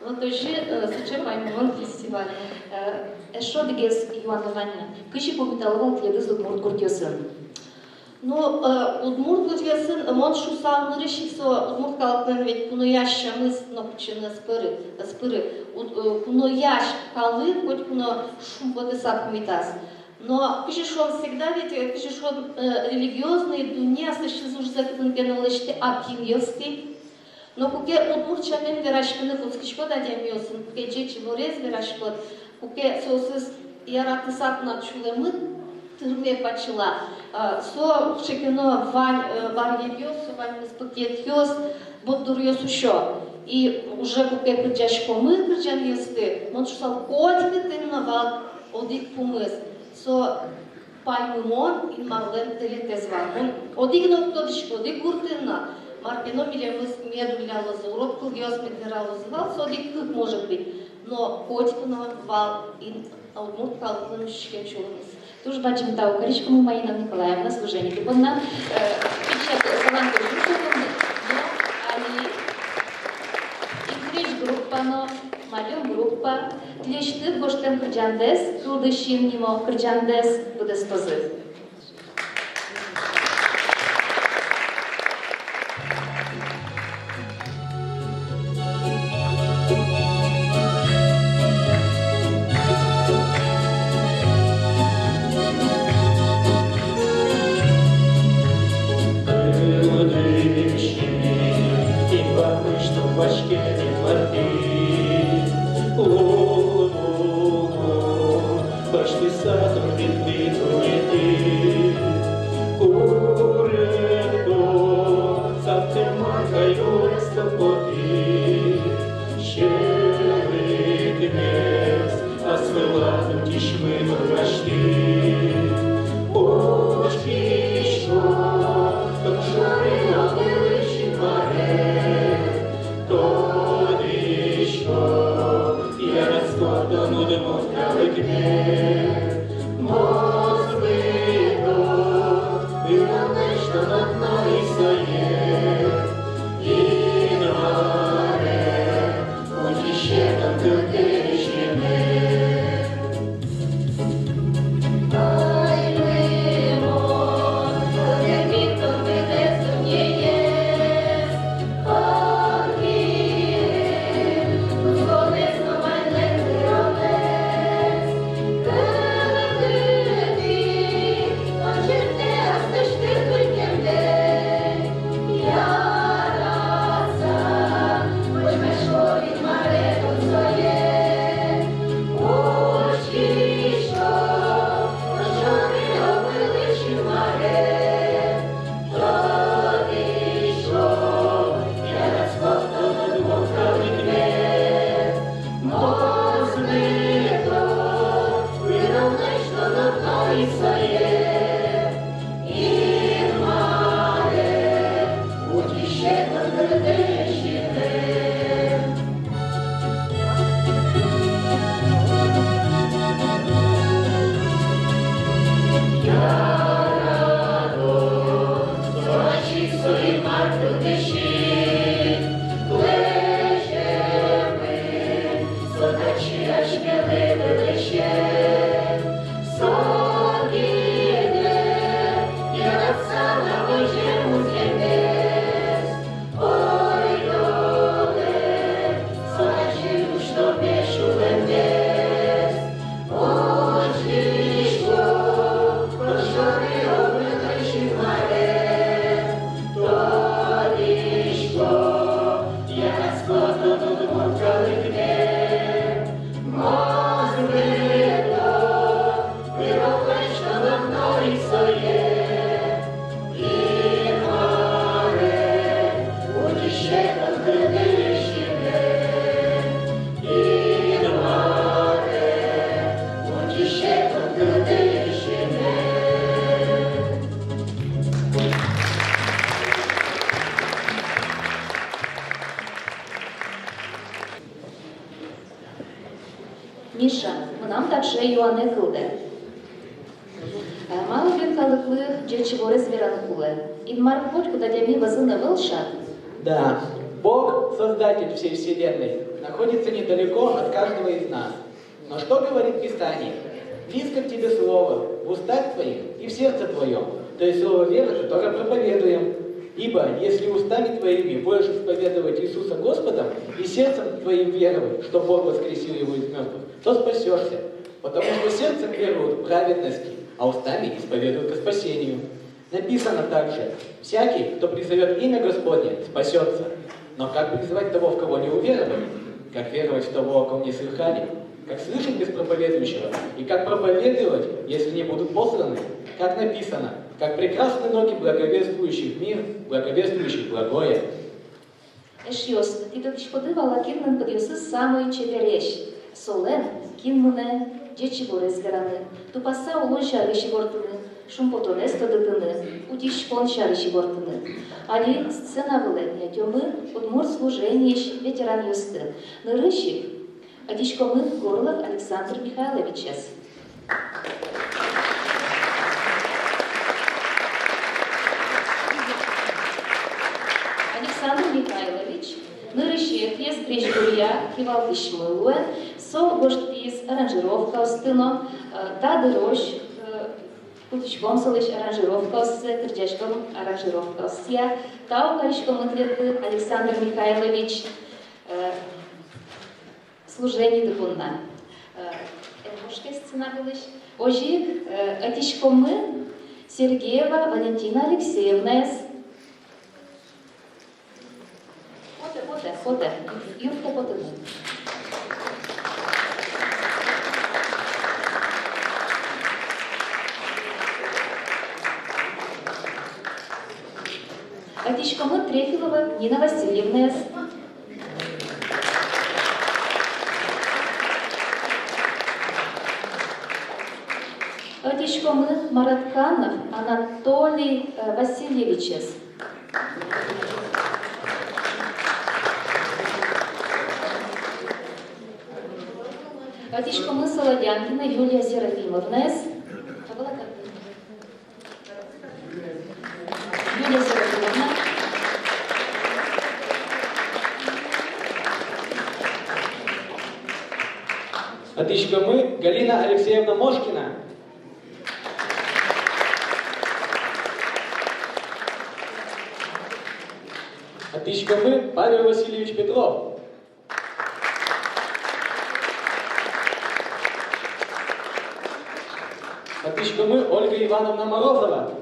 Вот озьы, э, сыӵе паймымон фестиваль. Э, эшшо одӥгез юан вань на. Кызьы пумитало вал тӥледыз удмурт гуртъёсын? Ну, э, удмурт гуртъёсын, мон шуысал, нырысь ик со удмурт калыклэн ведь куноясь сямыз но кытчы но ӧз пыры, ӧз пыры. Уд-, э, куноясь калык котьку но шумпотыса пумитаз. Но кызьы шуом, всегда ведь, э, кызьы шуом, э, религиозной дунне аслэсьтыз ужзэ кытын ке но лэсьтэ, а пиньёсты. Но куке удмурт сямен вераськыны кутскиськод адямиосын, куке ӟеч иворез вераськод, куке соосыз яратыса тынад сюлэмыд тырме пачыла, а, со кыӵе ке но вань, э, барьеръёс, со ваньмыз пыкетъёс, борддоръёс усё. И уже куке кырӟаськомы кырӟанъёсты, мон шуысал, котькытын но вал одӥг пумыз. Со паймымон Инмарлэн тэлетэз вал. Мон одӥг но уг тодӥськы, одӥг гуртын но. Мар ке но милемыз мед уллялозы, урод кылъёс мед вералозы вал, со одӥг-кык, может быть. Но котьку но вал ин-, Удмурт калыклэн учкем сюлмыз. Туж бадӟым тау кариськом, Маина Николаевна, служениеды понна. Э, пичи салам кылзӥськом. Али «Инкрезь» группа но, «Малём» группа тӥлесьтыд гожтэм кырӟандэс, «Кылдӥсьын» нимо кырӟандэс быдэстозы. Басьтыса тон витьтон туннэ, куректон сапкем манкаёс тон потӥд. Сьӧлыкмес ас вылад утисьмы тон басьтӥд. Учкисько, тон шоры огылысь Инмаре. Тодӥсько, яратӥськод тон удмурт калыкме. Мозмытон ылонлэсь тон одно ик сое, Инмаре, утиське тон кылдӥсьме. Миша, мынам таӵе юанэ кылдэ. Э, малы бен калыклы ӟеч иворез вераны кулэ? Инмар котькуд адями вӧзын ӧвӧл шат? Да, Бог, Создатель всей Вселенной, находится недалеко от каждого из нас. Но что говорит Писание? «Близко к тебе слово, в устах твоих и в сердце твоем», то есть слово веры, которое проповедуем. «Ибо если устами твоими будешь исповедовать Иисуса Господом и сердцем твоим веровать, что Бог воскресил его из мертвых, то спасешься. Потому что сердцем веруют к праведности, а устами исповедуют ко спасению». Написано также: «Всякий, кто призовёт имя Господне, спасётся». Но как призывать того, в кого не уверовали? Как веровать в того, о ком не слыхали? Как слышать без проповедующего? И как проповедовать, если не будут посланы? Как написано: «Как прекрасны ноги благовествующих мир, благовествующих благое». Эшъёс, тӥ тодӥськоды вал-а, кинлэн пыдъёсыз самой чебересь? Солэн, кин мынэ ӟеч иворез вераны, тупаса улон сярысь ивортыны, шумпотонэз тодытыны, утиськон сярысь ивортыны. Али сцена вылэ ми ӧтёмы удмурт служениысь ветеранъёсты. Нырысь ик Ӧтиськомы Горлов Александр Михайловичез. Александр Михайлович нырысетӥез крезьгуръя кивалтӥсьмы луэ, со гожтӥз аранжировкаосты но, э, та дырозь, э, кутӥськом солэсь аранжировкаоссэ, кырӟаськом аранжировкаоссыя. Тау кариськомы тӥледлы, Александр Михайлович, э, служениды понна. Э, эн кошке сцена вылысь. Озьы ик, э, ӧтиськомы Сергеева Валентина Алексеевнаез. Потэ, потэ, потэ. Юрттэ потыны. Ӧтиськомы Трефилова Нина Васильевнаез. Ӧтиськомы Маратканов Анатолий, э, Васильевичез. Ӧтиськомы Солодянкина Юлия Серафимовнаез. Юлия Серафимовна. Ӧтиськомы Галина Алексеевна Мошкина. Ӧтиськомы Павел Васильевич Петров. Ӧтиськомы Ольга Ивановна Морозова.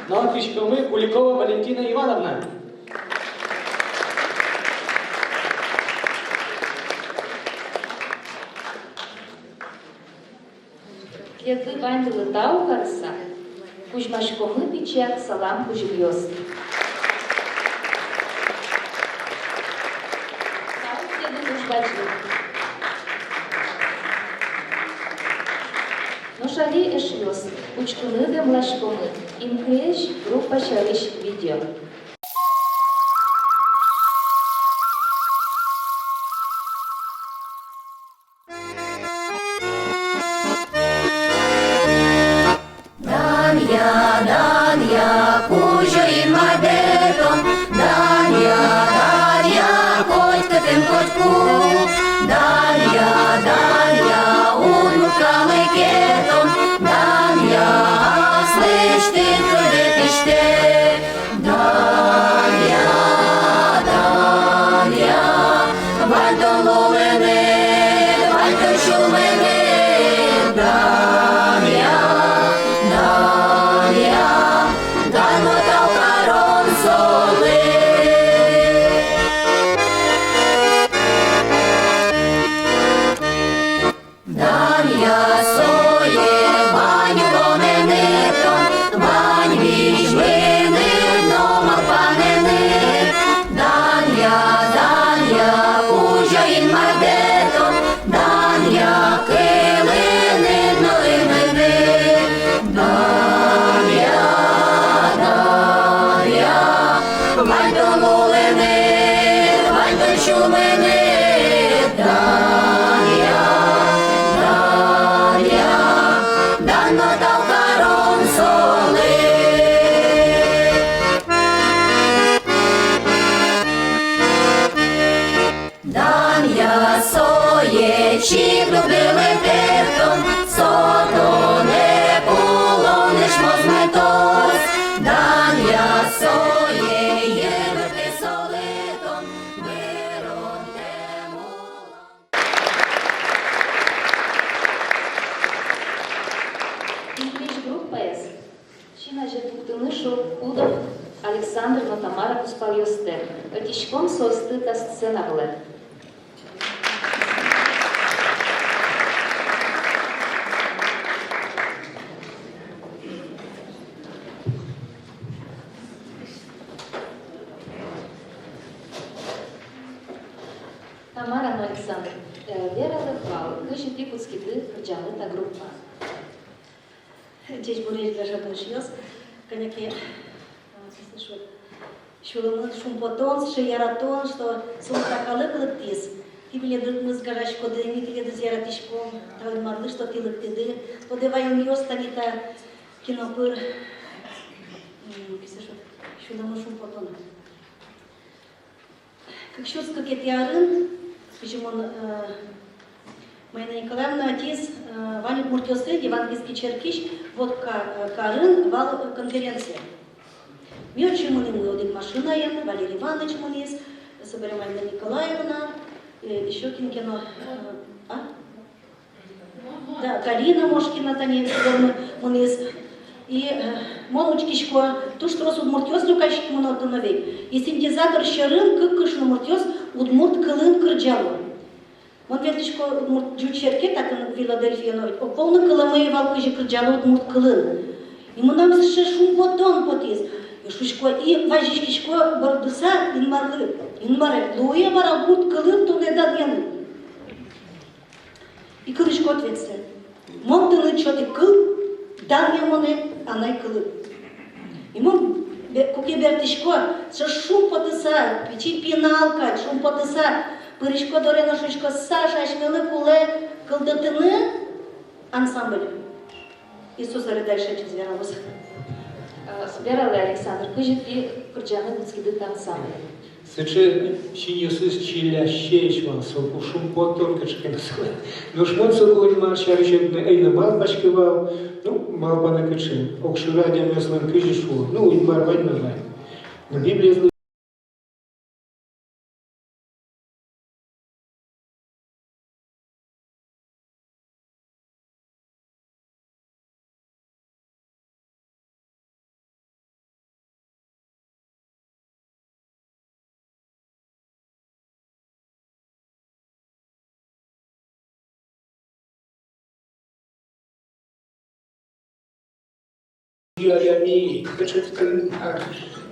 Но ӧтиськомы Куликова Валентина Ивановна. Тӥледлы ваньдылы тау карыса, кузьмаськомы пичияк салам кузьымъёс. Тау тӥледлы туж бадӟым. Нош али, эшъёс, учкыны дэмласькомы «Инкрезь» группа сярысь видео. Данъя, Данъя, Кузё-Инмарде тон, Данъя, Данъя, котькытын, котьку. Данъя, Данъя, удмурт калыке тон, Данъя, аслэсьтыд кылдытӥсьтэ. Данъя, Данъя, вань тон лулынэд, вань тон сюлмынэд. Данъя, Данъя, дан но тау карон солы. Данъя, сое вань улонэныд тон, вань визьмынэныд но малпанэныд. Данъя, Данъя, Кузё-Инмарде тон, Данъя, кылыныд но ымыныд. Данъя, Данъя, вань тон лулынэд, вань тон сюлмынэд. Данъя, Данъя, дан но тау карон солы. Данъя, сое чик дугдылытэд тон, со тонэ кулонысь мозмытоз. Данъя, сое йыбыртэ солы тон, выронтэм улон. «Инкрезь» группаез син азе пуктыны шуэ Кудов Александр но Тамара кузпалъёсты. Ӧтиськом соосты та сцена вылэ. Тамара но Александр, э, вералэ вал, кызьы тӥ кутскиды кырӟаны та группаын. Ӟечбуресь, гажано эшъёс, кӧня ке, а, кызьы шуод, Сюлэмын шумпотон, сыӵе яратон, что со та калык лыктӥз. Тӥ милемыз гажаськоды, ми тӥледыз яратӥськом, тау Инмарлы, что тӥ лыктӥды. Тодэ ваёнъёс тани та кино пыр. М, кызьы шуод, сюлэмын шумпотон. Кык сюрс кыкетӥ арын, кызьы мон, э, Марина Николаевна ӧтиз, э, вань удмуртъёслы, Евангельский черкысь, Вотка, э, карын вал, э, конференция. Ми отчы мынӥмы одӥг машинаен, Валерий Иваныч мынӥз, собере Марина Николаевна, э, ещё кин ке но, э, а? Да, Галина Мошкина тани мынӥз. И, э, мон учкисько, туж трос удмуртъёс люкаськемын отын но ведь. И синтезатор сьӧрын кык кышномуртъёс удмурт кылын кырӟало. Мон ветлӥсько удмурт ӟуч черке, татын Филадельфиын но ведь. Огпол но кылэмы ӧй вал, кызьы кырӟало удмурт кылын. И мынам сыӵе шумпотон потӥз. И шуисько, и вазиськисько бордыса Инмарлы. Инмаре, луэ-а мар удмурт кылын тонэ данъяны? И кылӥсько ответсэ: мон тыныд сётӥ кыл, данъя монэ анай кылын. И мон бе-, куке бертӥсько, со шумпотыса, пичи пинал кадь, шумпотыса пырисько доры но шуисько: Саша, асьмелы кулэ кылдытыны ансамбль. И со сярысь дальше ачиз вералоз. Э, вералэ, Александр, кызьы тӥ кырӟаны кутскиды та ансамблен? Сыӵе синъёсыз чилясесь вал, соку шумпотон кыӵе ке но сылэ. Нош мон соку Инмар сярысь ӧй но малпаськы вал, ну, малпаны кыӵе, огшоры адямиослэн кызьы шуо, ну, Инмар вань но вань. Но Библиез Адями, кыӵе тӥ, а,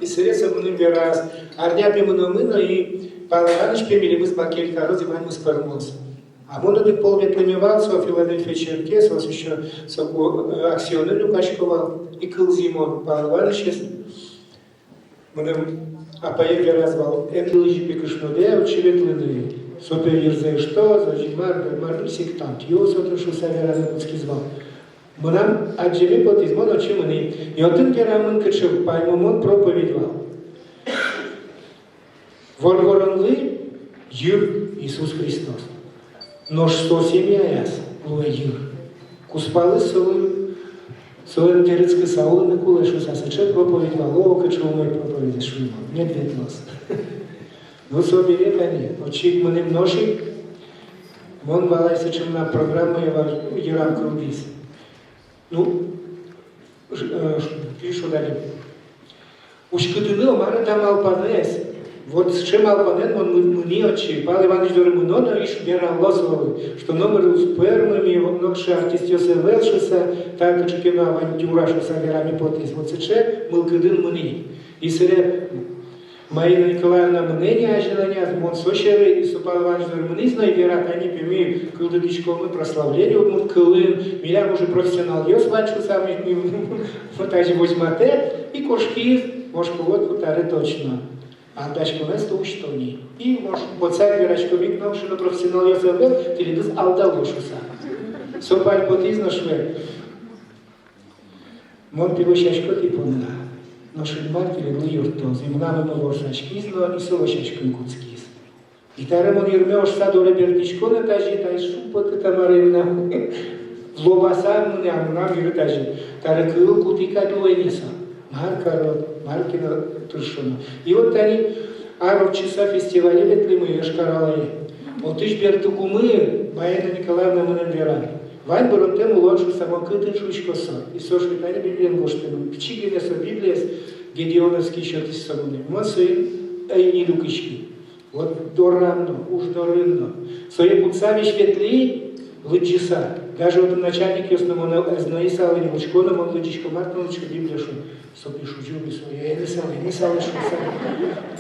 и сэрен со мыным вераз: арня пе мыномы но, и Павел Иваныч пе милемыз бакель кароз, и ваньмыз пӧрмоз. А мон одӥг пол ветлэме вал со Филадельфия черке, соос ещё со, э, Аксионын люкасько вал, и кылзӥ мон Павел Иванычез. Мыным апае вераз вал: эн лыдӟы пе кышнодэ отчы ветлыны, со пе йырзэ ыштоз, озьы мар, мар, сектантъёс отын шуыса вераны кутскиз вал. Мынам адӟеме потӥз, мон отчы мынӥ. И отын верамын кыӵе: паймымон проповедь вал. Воргоронлы йыр Иисус Христос. Нош со семьяяз луэ йыр. Кузпалыз солы, солэн тӥрыскыса улыны кулэ шуыса, сыӵе проповедь вал. О, кыӵе умой проповедь, шуи мон. Мед ветлоз. Ну, собере тани, отчы ик мынӥм нош ик. Мон валай, сыӵе мынам программае вал, йырам кылдӥз. Ну, ш-, э, ш-, пи шуод али. Уськытыны-о, мар-о та малпанэз. Вот сыӵе малпанэн мон мы-, мынӥ отчы. Павел Иваныч доры мыно но, и ш-, верало солы, что номыр уз пӧрмы, ми вот нокыӵе артистъёс ӧвӧл шуыса, та кыӵе ке но авантюра шуыса вераме потӥз. Вот сыӵе мылкыдын мынӥ. И собере Марина Николаевна мынэ ни азьланяз, мон со сьӧры, и со Павел Иваныч доры мынӥз но и вера: тани пе ми кылдытӥськомы прославление удмурт кылын, милям уже профессионалъёс вань шуыса, ми, ми, вот тазьы возьматэ, и кошкиз, мон шуисько, вот, вот табере точно. Андаськонэз-то усьто ни. И мон шуисько, вот сак вераськом ик, но шуисько, профессионалъёс ӧвӧл, тӥледыз алдало шуыса. Со паль потӥз но шуэ: мон пе лӧсясько тӥ понна, нош Инмар тӥледлы юрттоз. И мынам ымы ворсаськиз но, и со лӧсяськыны кутскиз. И табере мон йырме ошса доре бертӥсько но, тазьы, тазьы шумпотӥ, Тамара Ильинавна. Лобаса мынэ, а мынам йыры тазьы. Табере кыл кутӥ кадь луэ ни со. Мар карод, мар ке но тыршоно. И вот тани ар ортчыса фестивале ветлӥмы Йошкар-Олае. Отысь бертыкумы Марина Николаевна мыным вера: вань быронтэм улон шуыса. Мон: кытын? Шуисько со. И со шуэ: тани Библиын гожтэмын. Пичи гинэ со Библиез, Гедеоновский сётӥз со мыным. Мон соин ӧй ни люкиськы. Вот дорам но, уж дорын но. Сое кутса весь ветлӥ лыдӟыса. Даже отын начальникъёс но монэ ӧз но исалэ ни, учко но, мон лыдӟисько, мар тон лыдӟиськод, Библия шуо. Со пе шуо: ӟуч, со, я, я не сал, я не сал, я не сал, шуса.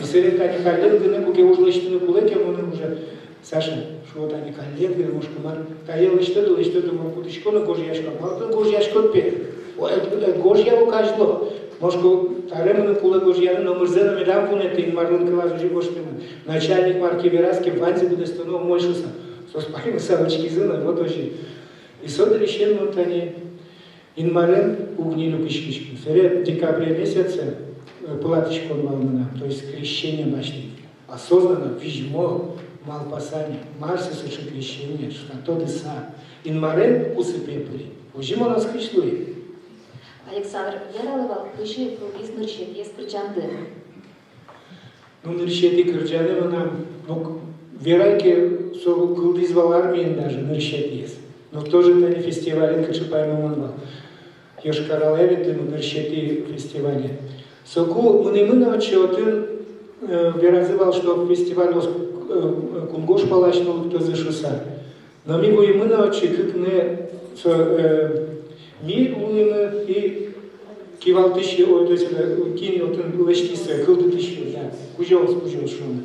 И собере тани каллен гинэ, куке уж лэсьтыны кулэ ке мыным уже: Саша, шуо, тани каллен гинэ, мон шуисько, мар, тае лэсьтод-а, лэсьтод-а? Мон кутӥсько но гожъясько. Мар тон гожъяськод пе? О, э, э, гожъя ук азьло. Нош ку таре мыным кулэ гожъяны, номырзэ но медам вунэты, Инмарлэн кылаз озьы гожтэмын. Начальник мар ке вераз ке, ваньзэ быдэстоно умой шуса. Соос паймыса учкизы но, вот озьы. И со дырысен мон тани Инмарен уг ни люкиськиськы. Собере декабрь месяце, э, пылатӥськон вал мынам, то есть крещение басьтӥ. Осознанно, визьмо, малпаса ни, мар со сыӵе крещение, что тодыса, Инмарен усыпе пыри. Озьы мон оскись луи. Александр, вералэ вал, кызьы кылдӥз нырысетӥез кырӟанды? Ну, нырысетӥ кырӟанэ мынам, ну, к-, верай ке, со кылдӥз вал армиын даже, нырысетӥез. Но тоже тани фестивален кыӵе паймымон вал. Йошкар-Олаын ветлӥмы нырысетӥ фестивале. Соку мынӥмы на отчы, отын, э, веразы вал, что фестиваль ос-, э, кунгож палась но лыктозы шуса. Но ми вуимы на отчы кыкнэ, со, э, ми луимы и кивалтӥсь, ой, то есть, э, кин отын лэсьтӥсь, э, кылдытӥсь, да, кузёос, кузёос шуом.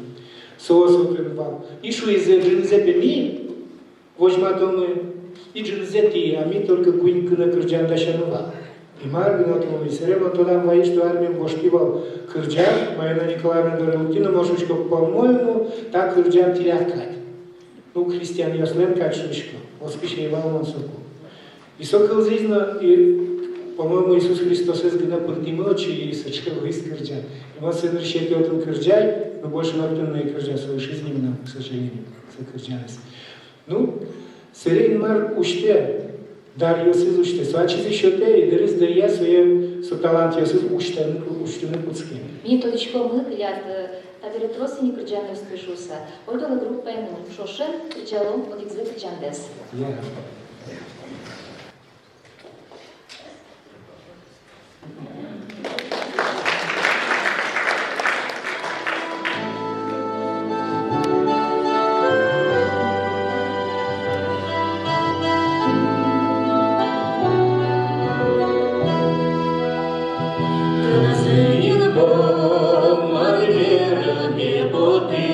Соос отын вал. И шуизы, ӝынызэ пе ми возьматомы, и ӝынызэ тӥ, а ми только куинь гинэ кырӟан дасямы вал. И мар гинэ отын луиз. Собере мон тодам вайи, что армиын гожтӥ вал кырӟан, Марина Николаевна доры лыктӥ но, мон шуисько, по-моему, та кырӟан тӥляд кадь. Ну, христианъёслэн кадь шуисько, оскись ӧй вал мон соку. И со кылзӥз но, и, по-моему, Иисус Христосэз гинэ пыртӥмы отчы, и сыӵе луиз кырӟан. И мон сое нырысетӥ отын кырӟай, но больше мон отын но ӧй кырӟа, со ышиз ни мынам, к сожалению, со кырӟанэз. Ну, собере Инмар усьтэ, даръёсыз усьтэ, со ачиз ик сётэ, и дырыз дыръя сое, со талантъёсыз усьтэ, усьтыны кутске. Ми тодӥськомы, тӥляд, э, табере трос ини кырӟанъёсты шуыса. Ойдолэ группаен но, ӵошен кырӟалом одӥгзэ кырӟандэс. Я. Кылзӥ, Инмар, мар вераме потэ,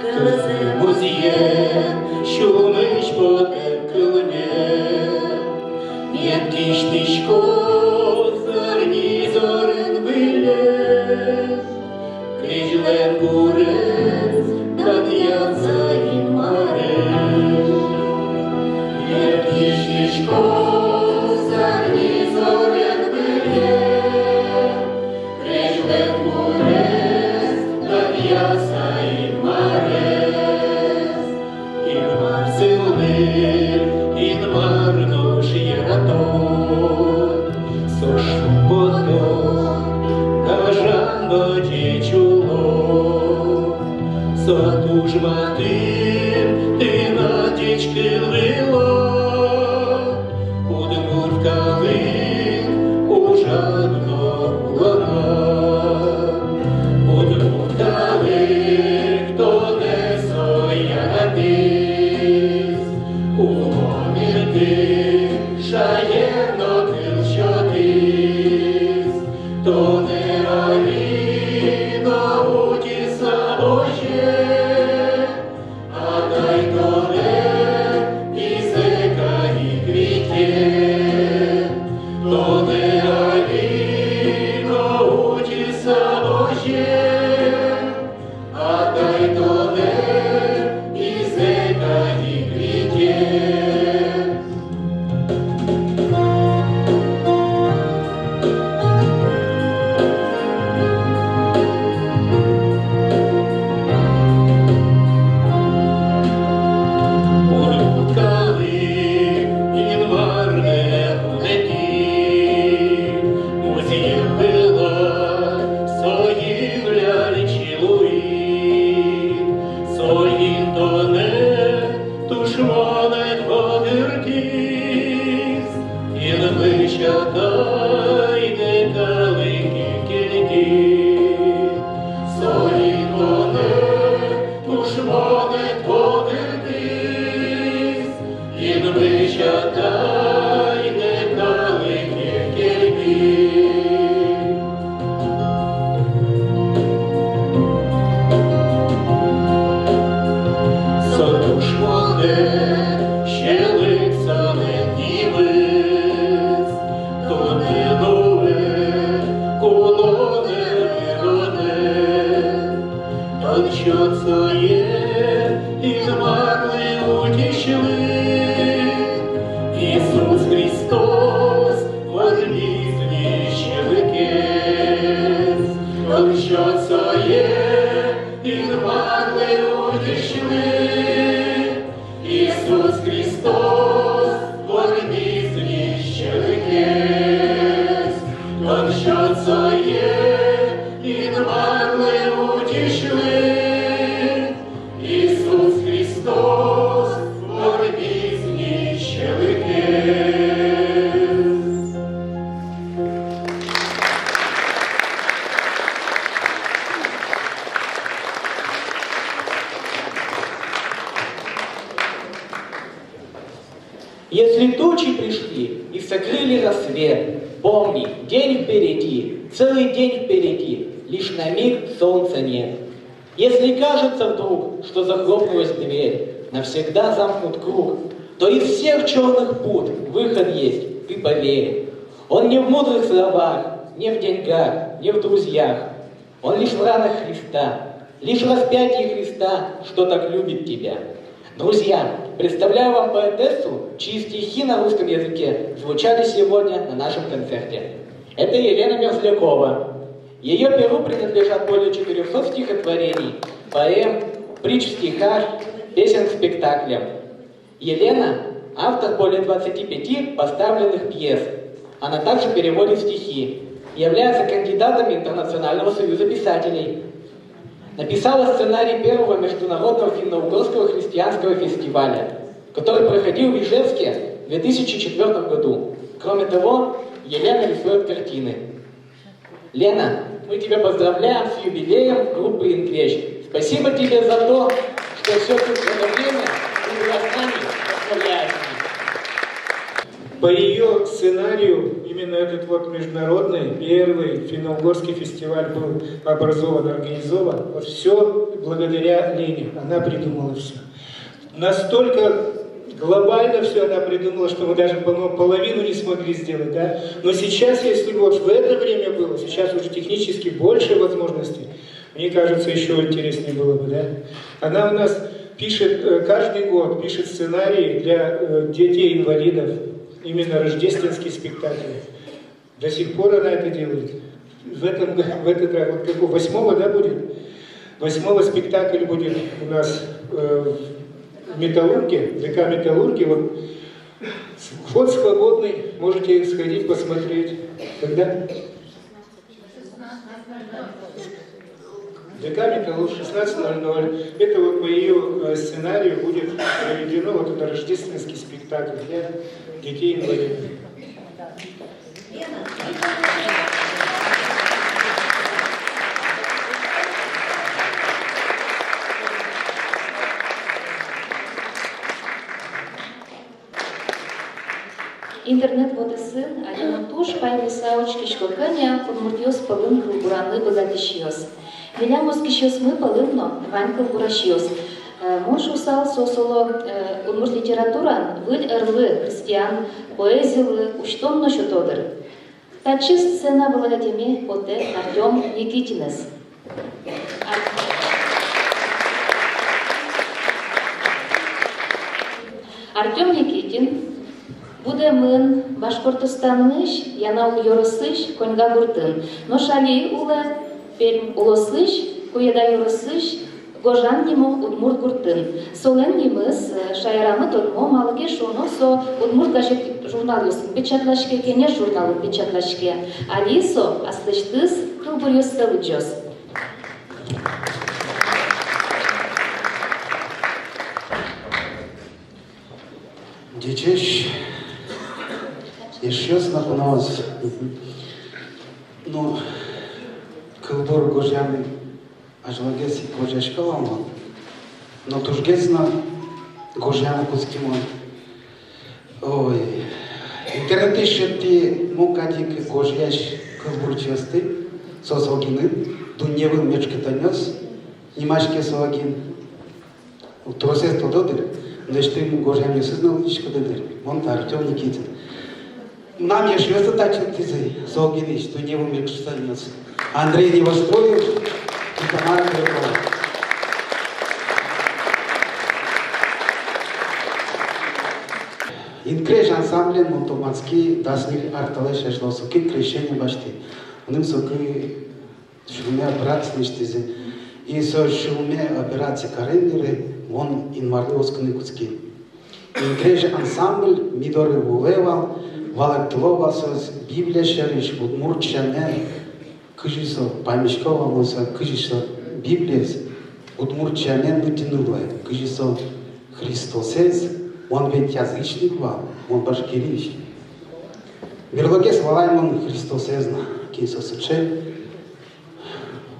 кылзэ музъем, сюлмысь потэм кылме. Мед кисьтӥсько зарни зорен выллем, крезьлэн гурез данъяса Инмарез. Мед кисьтӥсько зарни зорен выллем, крезьлэн гурез данъяса Инмарез. Инмар сылэ, Инмар нош яратон, со шумпотон, гажан но ӟеч улон. Со туж матын тынад ӟеч кыл вылын, удмурт калык ужан но улонад. Удмурт калык тонэ со яратӥз, улон мертэ шаер но тыл сётӥз. Тонэ али но утиса возе, атай тонэ изэка ик вите. Тонэ али но утиса возе, атай тонэ изэка ик вите. Удмурт калык Инмарлы вунэтӥ, музъем вылад соин ляльчи луи. Соин тонэ тушмонэд вордӥз, Инмысь Атайдэ калыке кельтӥд. Соин тонэ тушмонэд вордӥз, Инмысь Атайдэ калыке кельтӥд. Со тушмонэд сьӧлыксонэд нимыз, тонэ нуэ Иисус Христос вормиз ни сьӧлыкез, Тон сёт сое Инмарлы, Утисьлы. Иисус Христос вормиз ни сьӧлыкез. Если тучи пришли и сокрыли рассвет, помни, день впереди, целый день впереди, лишь на миг солнца нет. Если кажется вдруг, что захлопнулась дверь, навсегда замкнут круг, то из всех чёрных пут выход есть, ты поверь. Он не в мудрых словах, не в деньгах, не в друзьях. Он лишь в ранах Христа, лишь в распятии Христа, что так любит тебя. Друзья, представляю вам поэтессу, чьи стихи на русском языке звучали сегодня на нашем концерте. Это Елена Мерзлякова. Её перу принадлежат более четырёхсот стихотворений, поэм, притч в стихах, песен к спектаклям. Елена — автор более двадцати пяти поставленных пьес. Она также переводит стихи, является кандидатом Интернационального союза писателей. Написала сценарий первого международного финно-угорского христианского фестиваля, который проходил в Ижевске в две тысячи четвёртом году. Кроме того, Елена рисует картины. Лена, мы тебя поздравляем с юбилеем группы «Инкрезь». Спасибо тебе за то, что всё это время ты была с нами. Поздравляю тебя. По её сценарию именно этот вот международный первый финно-угорский фестиваль был образован, организован. Вот всё благодаря Лене. Она придумала всё. Настолько глобально всё она придумала, что мы даже, по-моему, половину не смогли сделать, да? Но сейчас, если бы вот в это время было, сейчас уже технически больше возможностей, мне кажется, ещё интереснее было бы, да? Она у нас пишет, э, каждый год пишет сценарии для, э, детей-инвалидов, именно рождественские спектакли. До сих пор она это делает. В этом г-, в этот раз, вот какого, восьмого, да, будет? Восьмого спектакль будет у нас, э, в Металлурге, ДК Металлурге. Вот вход свободный, можете сходить посмотреть. Когда? ДК Металлург, шестнадцать ноль ноль. Это вот по её, э, сценарию будет проведено вот это рождественский спектакль для детей-инвалидов. Интернет вотэсын али но туж паймыса учкисько, кӧня удмуртъёс пӧлын кылбураны быгатӥсьёс. Милям оскисьёсмы пӧлын но вань кылбурасьёс. Э, мон шуысал, соос, оло, э, удмурт литератураын выль ӧрлы, христиан поэзилы усьтон но сёто дыр. Татчы сцена вылэ адӟеме потэ Артём Никитинэз. Артём Никитин будэмын Башкортостанысь Янаул ёросысь Коньга гуртын. Нош али улэ Пермь улосысь Куеда ёросысь Гожан нимо удмурт гуртын. Солэн нимыз, э, шаерамы тодмо, малы ке шуоно, со удмурт газет-журналъёсын печатлаське, «Кенеш» журналын печатлаське. Али со аслэсьтыз кылбуръёссэ лыдӟоз. Ӟечесь, эшъёс но куноос. Ну, кылбур гожъяны азьлогес ик гожъясько вал мон, но тужгес но гожъяны кутски мон. Ой, интернетысь шедьтӥ мукет ик гожъясь кылбурчиосты, соос огинын, дунне выл мечкытонъёс, нимаське со огин. Тросэз тодо дыр, но эшшо мон гожъямъёсыз но лыдӟиськоды дыр. Мон та Артём Никитин. Мынам эшъёсы татчы лыктӥзы, со огинысь, дунне выл мечкытонъёс. Андрей Невоструев и Тамара Крюкова. «Инкрезь» ансамблен мон тодматски дас ньыль ар талэсь азьло, соку крещение басьтӥ. Мыным соку сюлмысь операция лэсьтӥзы. И со сюлмысь операция карем бере Мон Инмарлы оскыны кутски. «Инкрезь» ансамбль ми доры вуылэ вал, валэктыло вал соос Библия сярысь, удмурт сямен, кызьы со, паймисько вал мон со, кызьы со Библиез удмурт сямен лыдӟыны луэ, кызьы со Христосэз, мон ведь язычник вал, мон Башкириысь. Берлогес валай мон Христосэз но, кин со сыӵе.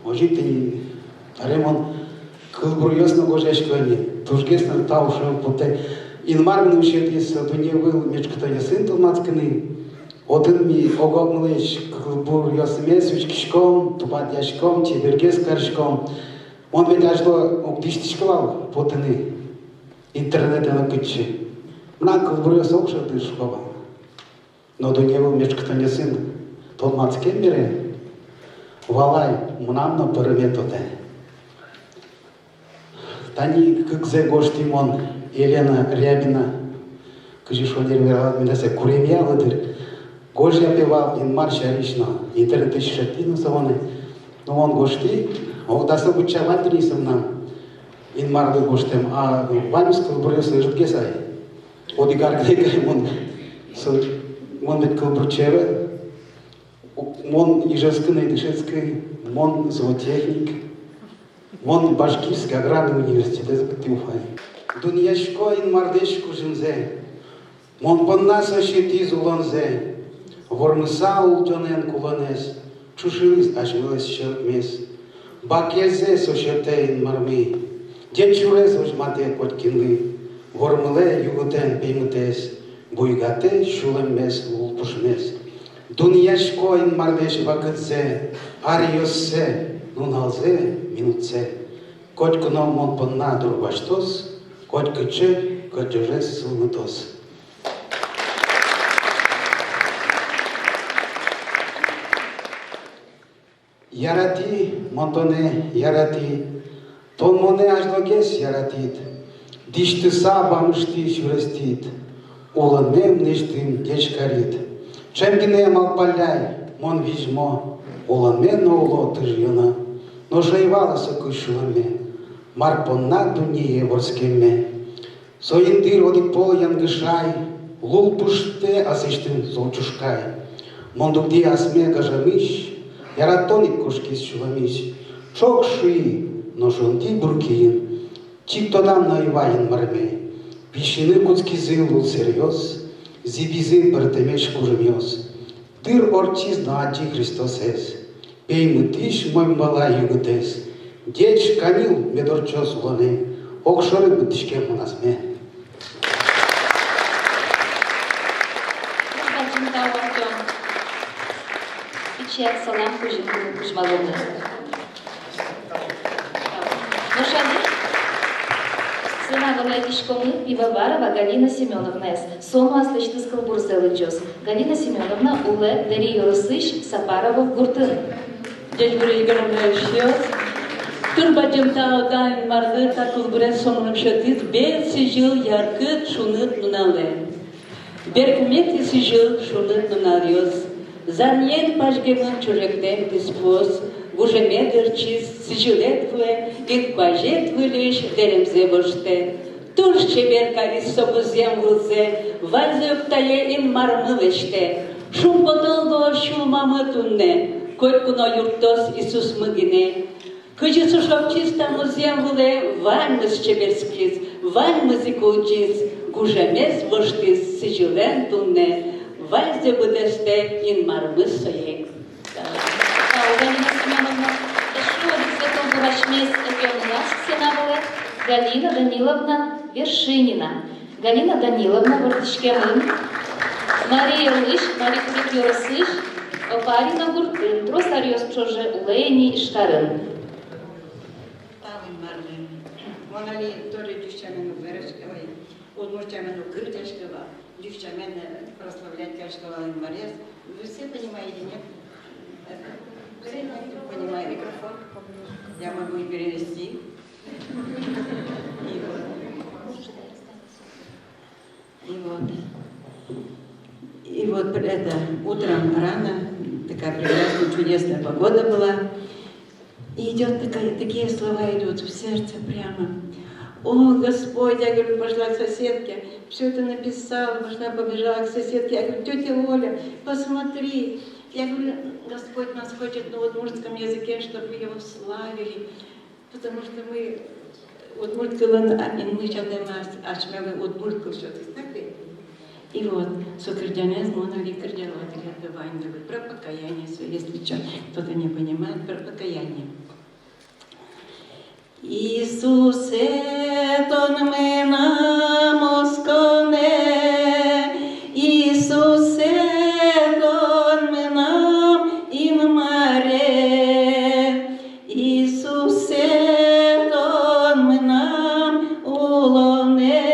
Озьы тӥни, табере мон кылбуръёс но гожъясько ини, тужгес но тау шуэм потэ. Инмар мыным сётӥз со дунне выл мечкытонъёсын тодматскыны. Отын ми ог-огмылэсь кылбуръёсмес учкиськом, тупатъяськом, чебергес кариськом. Мон ведь азьло уг дӥсьтӥськы вал потыны интернетэ но кытчы. Мынам кылбуръёсы огшоры, шуко вал. Но дунне выл мечкытонъёсын тодматскем бере, валай, мынам но пӧрме тодэ. Тани кыкзэ гожтӥ мон, Елена Рябина, кызьы шонер вералод меда сое, куремъяло дыр. Гожъя пе вал Инмар сярысь но, интернетысь шедьтӥ но со вань. Но мон гожтӥ, о, дасо быдӟа вань дыр ни со мынам Инмарлы гожтэм, а ваньмыз кылбуръёсы ӧжытгес ай. Одӥг ар гинэ ай мон, со, мон ведь кылбурчи ӧвӧл. Мон Ижевскын ӧй дышетскы, мон зоотехник, мон Башкирский аграрный университетэз быдтӥ, Уфае. Дунъясько Инмарлэсь кужымзэ, мон понна со сётӥз улонзэ, вормыса улӟонэн кулонэз, ӵушылӥз асьмелэсь сьӧлыкмес. Бакельзэ со сётэ Инмармы, ӟеч сюрес возьматэ котькинлы, вормылэ югытэн пеймытэз, буйгатэ сюлэммес, лулпушмес. Дунъясько Инмарлэсь вакытсэ, аръёссэ, нуналзэ, минутсэ. Котьку но мон понна дур басьтоз, котькыӵе кӧтӝожез сылмытоз. Яратӥ мон тонэ, яратӥ, тон монэ азьлогес яратӥд, дӥсьтыса вамыштӥ сюрестӥд, улонме мынэсьтым ӟеч карид. Ӵем гинэ малпалляй, мон визьмо, улонме но уло тыжъёно, нош ӧй вала соку сюлэмме, мар понна дуннее вордскемме. Соин дыр одӥг пол янгышай, лулпуштэ аслэсьтым зол ӵушкай. Мон дугдӥ асме гажамысь, яратон ик кошкиз сюлэмысь. Ӵок шуи, нош ӧнди бур киын. Чик тодам но ӧй вай Инмарме. Висьыны кутскизы лулсэръёс, зӥбизы пӧртэмесь кужымъёс. Дыр ортчиз но адӟи Христосэз, пеймытысь мон вала югытэз. Ӟеч каньыл мед ортчоз улонэ, огшоры быдтӥськем мон асме. Бадӟым тау, Артём. Пичи ик салам кузьым кузьмаломы. Нош али сцена вылэ ӧтиськомы Пивоварова Галина Семёновнаез. Со но аслэсьтыз кылбурзэ лыдӟоз. Галина Семёновна улэ Дэри ёросысь Сапаровов гуртын. Ӟечбуресь, гажано эшъёс! Туж бадӟым тау дан Инмарлы, та кылбурез со мыным сётӥз бер сӥзьыл яркыт шуныт нуналэ. Берпуметӥ сӥзьыл шуныт нуналъёс. Зарниен пазьгемын ӵужектэм писпуос, гужемед ортчиз, сӥзьылэд вуэ, инкуазед выльысь дэремзэ воштэ. Туж чебер кариз со музъем вылзэ, ваньзэ ик тае Инмармы лэсьтэ. Шумпотон луоз сюлмамы туннэ, котьку но юрттоз Иисусмы гинэ. Кызьы со шокчиз та музъем вылэ, ваньмыз чеберскиз, ваньмыз ик улӟиз, гужемез воштӥз сӥзьылэн туннэ, ваньзэ быдэстэ Инмармы сое. Тау, Галина Семёновна. Эшшо одӥгзэ кылбур асьмеос ӧтёмы на сцена вылэ, Галина Даниловна Вершинина. Галина Даниловна вордӥськемын Марий Элысь, Мари Курек ёросысь, Опарино гуртын, трос аръёс ӵоже улэ ини Ижкарын. Тау Инмарлы. Мон али тоже ӟуч сямен уг вераськы вал, удмурт сямен уг кырӟаськы вал, ӟуч сямен, э, прославлять карисько вал Инмарез. Вы все понимаете, нет? Все понимают. Микрофон. Я могу и перевести. И вот. И вот. И вот это, утром рано, такая прекрасная, чудесная погода была. И идёт такая, такие слова идут в сердце прямо. «О, Господь, — я говорю, — пошла к соседке, всё это написала, пошла, побежала к соседке, я говорю, тётя Оля, посмотри, я говорю, Господь нас хочет на удмуртском языке, чтобы его славили, потому что мы удмурт кылын, а, инмысь адямиос, асьмелы удмурт кыл сётӥз, так ведь?» И вот, со кырӟанэз мон али кырӟало тӥледлы ваньдылы, про покаяние, если чё, кто-то не понимает, про покаяние. Иисусэ, Тон мынам осконэ, Иисусэ, Тон мынам Инмаре, Иисусэ, Тон мынам улонэ,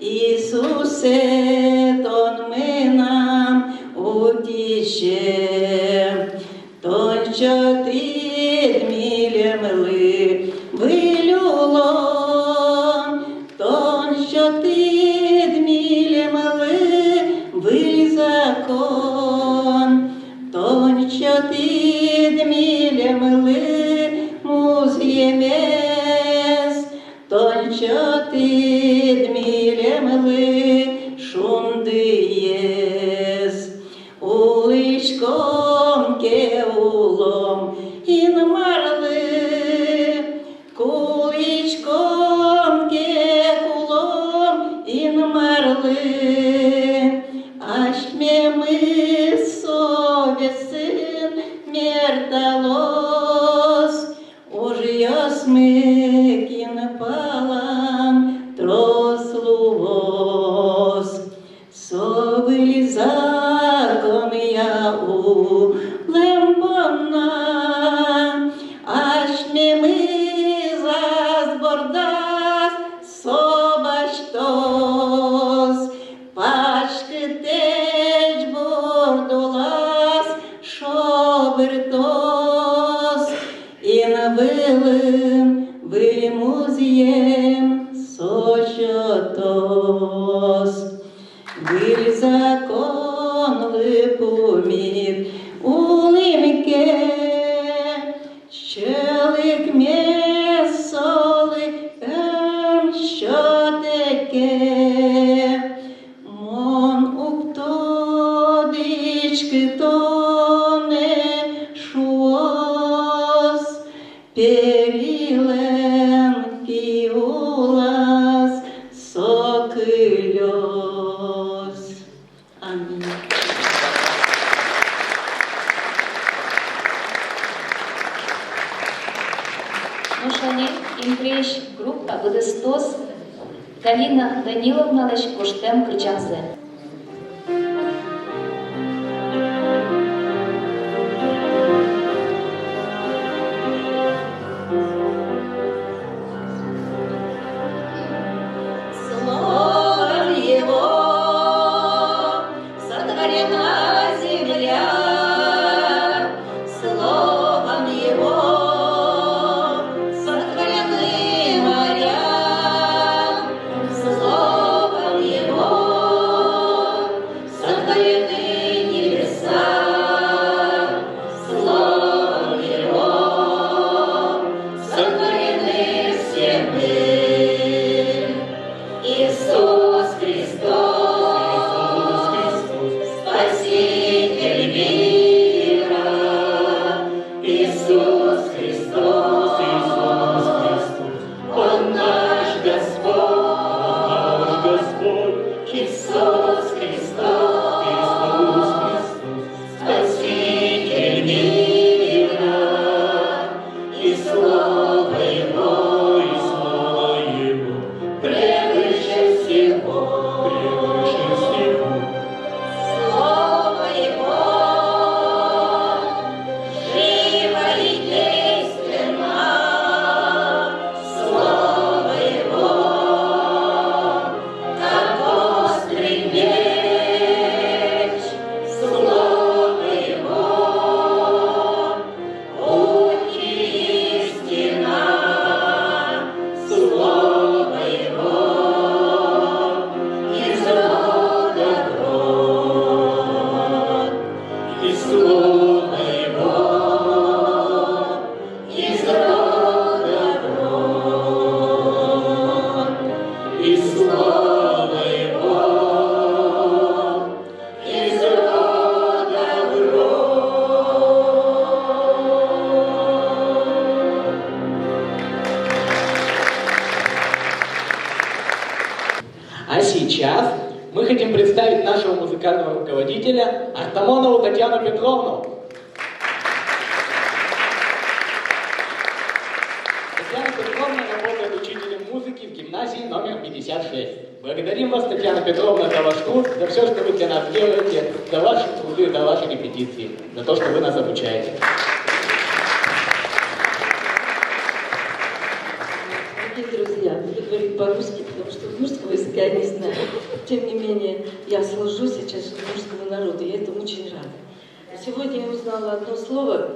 Иисусэ, Тон мынам утисе. Тон сётӥд милемлы выль улон, Тон сётӥд милемлы выль закон, Тон сётӥд милемлы музъемез, Тон сётӥд милемлы шундыез. Улӥськом ке, улом Инмарлы, кулӥськом ке, кулом Инмарлы, асьмемыз совестьын мерталоз, ужъёсмы кин палан трос луоз. Со выль законъя улэм понна асьмемыз ас бордаз со басьтоз, паськытэсь бурд улаз шобыртоз, Инвылын выль музъем со сётоз. Выль законлы пумит улӥм ке, сьӧлыкмес солы ӧм сётэ ке, мон уг тодӥськы тонэ, шуоз, Перилэн пи улаз со кылёз. Аминь. Нош али «Инкрезь» группа быдэстоз Галина Даниловналэсь гожтэм кырӟанзэ. Словом Его сотворена земля, Словом Его сотворены моря, Словом Его А сейчас мы хотим представить нашего музыкального руководителя Артамонову Татьяну Петровну. Татьяна Петровна работает учителем музыки в гимназии номер пятьдесят шесть. Благодарим вас, Татьяна Петровна, за ваш труд, за всё, что вы для нас делаете, за ваши труды, за ваши репетиции, за то, что вы нас обучаете. Дорогие друзья, буду говорить по-русски, потому что удмуртского языка я не знаю. Тем не менее, я служу сейчас удмуртскому народу, я этому очень рада. Сегодня я узнала одно слово,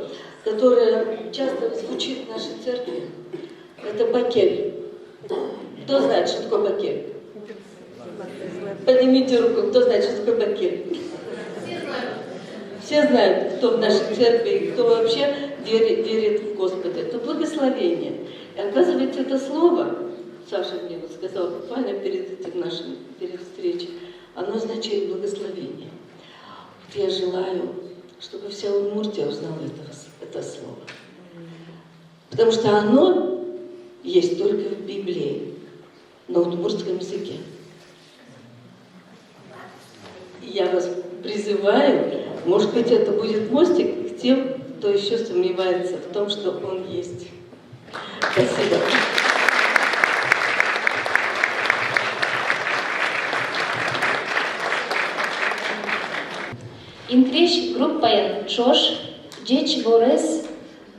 которое часто звучит в нашей церкви. Это бакель. Кто знает, что такое бакель? Поднимите руку, кто знает, что такое бакель. Все знают, кто в нашей церкви, кто вообще верит, верит в Господа. Это благословение. И оказывается, это слово, Саша мне вот сказал буквально перед этим нашим, перед встречей, оно означает благословение. Вот я желаю, чтобы вся Удмуртия узнала это, это слово. Потому что оно есть только в Библии, на удмуртском языке. Я вас призываю, может быть, это будет мостик к тем, кто ещё сомневается в том, что он есть. Спасибо. «Инкрезь» группаен ӵош «Ӟеч борез»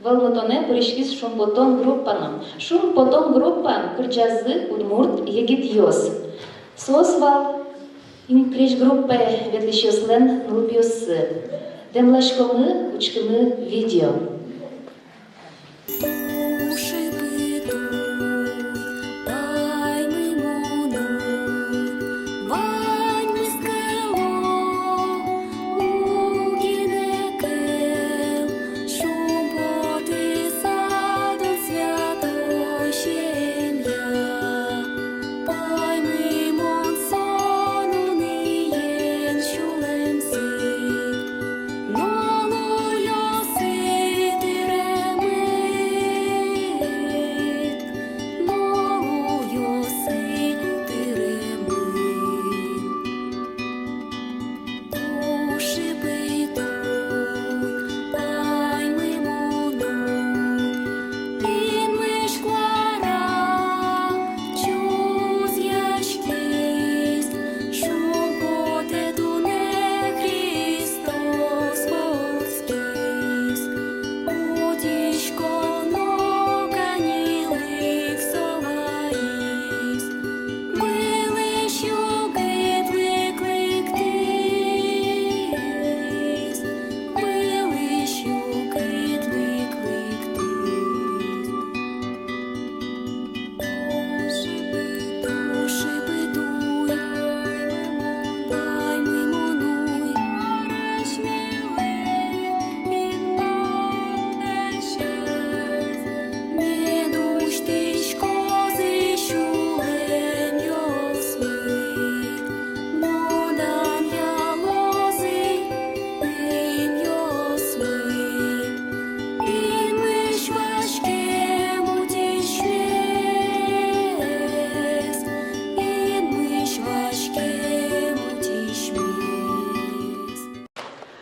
вӧлмытонэ пыриськиз «Шумпотон» группа но. «Шумпотон» группаын кырӟазы удмурт егитъёс. Соос вал «Инкрезь» группае ветлӥсьёслэн нылпиоссы. Дэмласькомы учкыны видео.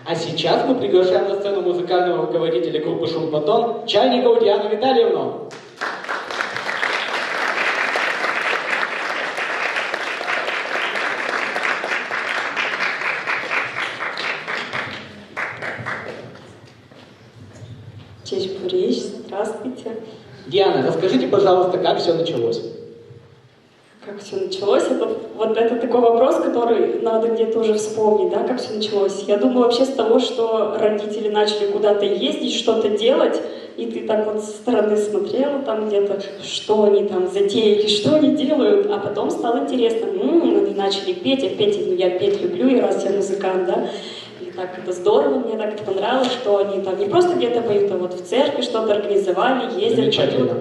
А сейчас мы приглашаем на сцену музыкального руководителя группы «Шумпотон» Чайникову Диану Витальевну. Ӟеч буресь, здравствуйте. Диана, расскажите, пожалуйста, как всё началось? Как всё началось? Это, вот это такой вопрос, который надо где-то уже вспомнить, да, как всё началось. Я думаю, вообще с того, что родители начали куда-то ездить, что-то делать, и ты так вот со стороны смотрела там где-то, что они там затеяли, что они делают, а потом стало интересно. М, они начали петь, а петь, ну, я петь люблю, и раз я музыкант, да, и так это здорово, мне так это понравилось, что они там не просто где-то поют, а вот в церкви что-то организовали, ездят, поют. Замечательно.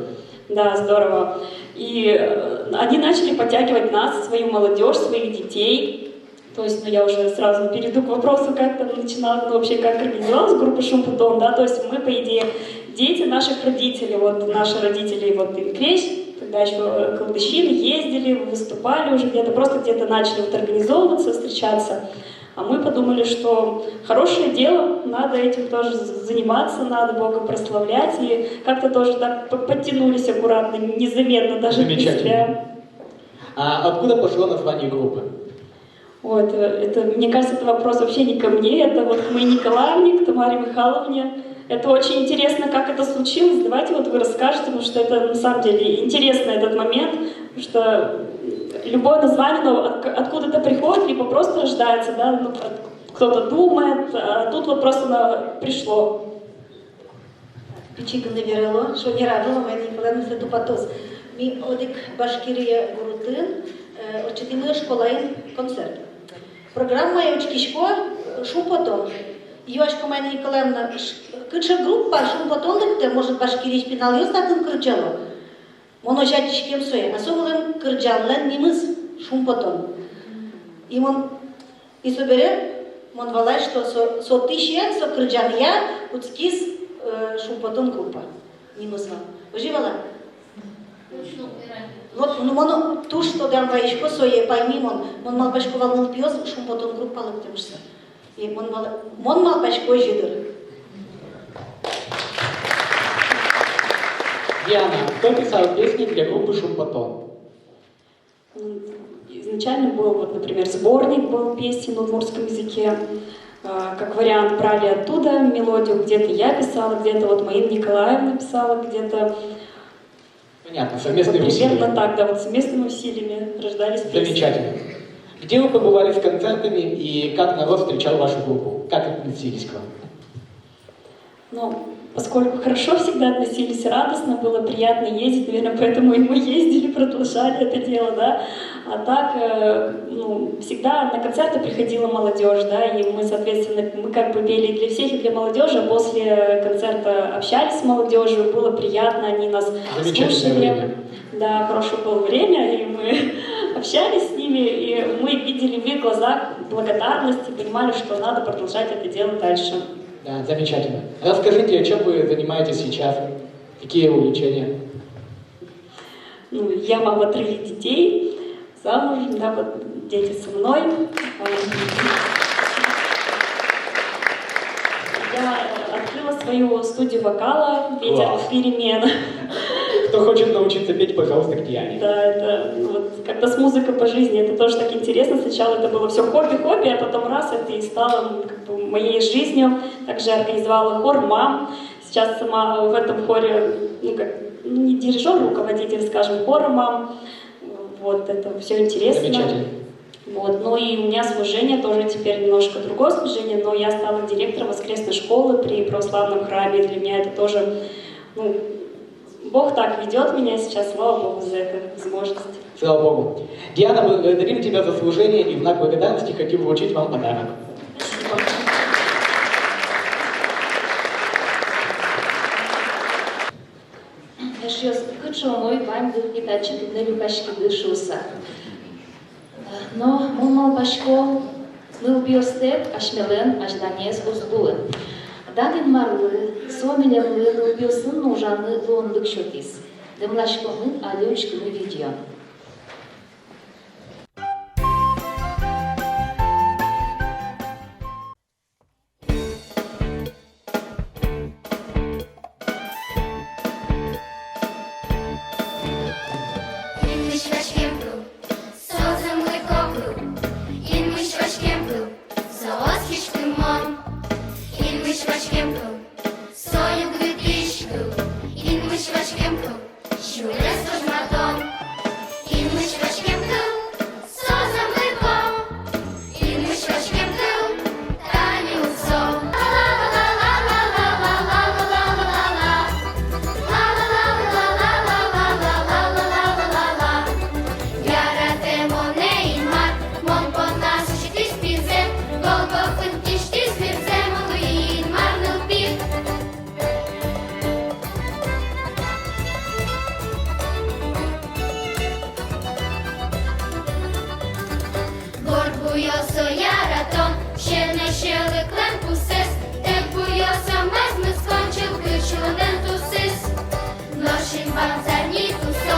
Да, здорово. И, э, они начали подтягивать нас, свою молодёжь, своих детей. То есть, ну, я уже сразу перейду к вопросу, как там начиналось, ну, вообще, как организовалась группа «Шумпотон», да, то есть мы, по идее, дети наших родителей, вот наши родители, вот «Инкрезь», Когда ещё, э, колдыщины ездили, выступали уже где-то, просто где-то начали вот организовываться, встречаться. А мы подумали, что хорошее дело, надо этим тоже з-, заниматься, надо Бога прославлять. И как-то тоже так п-, подтянулись аккуратно, незаметно даже для Замечательно. себя. А откуда пошло название группы? Вот, э, это, мне кажется, это вопрос вообще не ко мне, это вот к моей Николаевне, к Тамаре Михайловне. Это очень интересно, как это случилось. Давайте вот вы расскажете, потому что это на самом деле интересно, этот момент, потому что любое название, оно от-, откуда-то приходит, либо просто рождается, да, ну, от-, кто-то думает, а тут вот просто оно пришло. Пичи гинэ верало, шонер ӧвӧл, Тамара Николаевна сое тупатоз. Ми одӥг Башкирия гуртын, э, ортчытӥмы школаын концерт. Программае учкисько, э, шумпотон. Юасько: Тамара Николаевна, ш-, кыӵе группа шумпотон лыктэ, может, Башкириысь пиналъёс татын кырӟало? Мон озьы адӟиськем сое, а со вылэм кырӟанлэн нимыз «Шумпотон». И мон, и собере мон валай, что со, со тысен, со кырӟанъя кутскиз, э, «Шумпотон» группа нимыз вал. Озьы вал-а? Вот, ну, мон туж тодам вайисько сое, пайми мон, мон малпасько вал, нылпиос «Шумпотон» группа лыктэм шуса. И мон мал-, мон малпасько озьы дыр. Диана, кто писал песни для группы «Шумпотон»? М, изначально был, вот, например, сборник был песен на удмуртском языке. А, как вариант, брали оттуда мелодию, где-то я писала, где-то вот Марина Николаевна писала, где-то Понятно, совместными Вот примерно усилиями. так, да, вот совместными усилиями рождались песни. Замечательно. Где вы побывали с концертами и как народ встречал вашу группу? Как относились к вам? Ну, поскольку хорошо всегда относились, радостно было, приятно ездить, наверное, поэтому и мы ездили, продолжали это дело, да. А так, э, ну, всегда на концерты приходила молодёжь, да, и мы, соответственно, мы как бы пели и для всех, и для молодёжи, а после концерта общались с молодёжью, было приятно, они нас Замечательное слушали. время. Да, хорошее было время, и мы общались с ними, и мы видели в их глазах благодарность и понимали, что надо продолжать это дело дальше. Да, замечательно. Расскажите, чем вы занимаетесь сейчас? Какие увлечения? Ну, я мама троих детей, замужем, да, вот дети со мной. Я открыла свою студию вокала «Ветер Класс. перемен». Кто хочет научиться петь, пожалуйста, к Диане. Да, это, ну, вот, как-то с музыкой по жизни, это тоже так интересно. Сначала это было всё хобби-хобби, а потом раз, это и стало, ну, как бы, моей жизнью. Также организовала хор мам. Сейчас сама в этом хоре, ну, как, ну, не дирижёр, руководитель, скажем, хора мам. Вот, это всё интересно. Замечательно. Вот. Ну и у меня служение тоже теперь немножко другое служение, но я стала директором воскресной школы при православном храме. Для меня это тоже, ну, Бог так ведёт меня сейчас, слава Богу за эту возможность. Слава Богу. Диана, благодарим тебя за служение и в знак благодарности хотим вручить вам подарок. Спасибо. Эшъёс, кыӵе умой ваньды, татчы туннэ люкаськиды шуыса. Но мон малпасько, нылпиостэк асьмелэн азьланез уз луы. Дан Инмарлы, со милемлы нылпиосын но ужаны луонлык сётӥз. Дэмласькомы али учкыны видео. Инмысь васькем кыл, со зэмлыко кыл. Инмысь васькем кыл, со оскиськымон. Инмысь васькем кыл, со югдытӥсь кыл. Инмысь васькем кыл, сюрес возьматон. Инмысь васькем кыл, со зэмлыко. Инмысь васькем кыл, тани ук со. Яратэ монэ Инмар, мон понна сӥзьтӥз пинзэ, Голгофаын кисьтӥз вирзэ, мон луи Инмар нылпи. Горд буёлсо яратон, сьӧлыклэн пусэз, тэк буёлсо мӧзмыз, кончылы чылкыт сюлэмдэн тусыз. Нош синбам зарни тусо,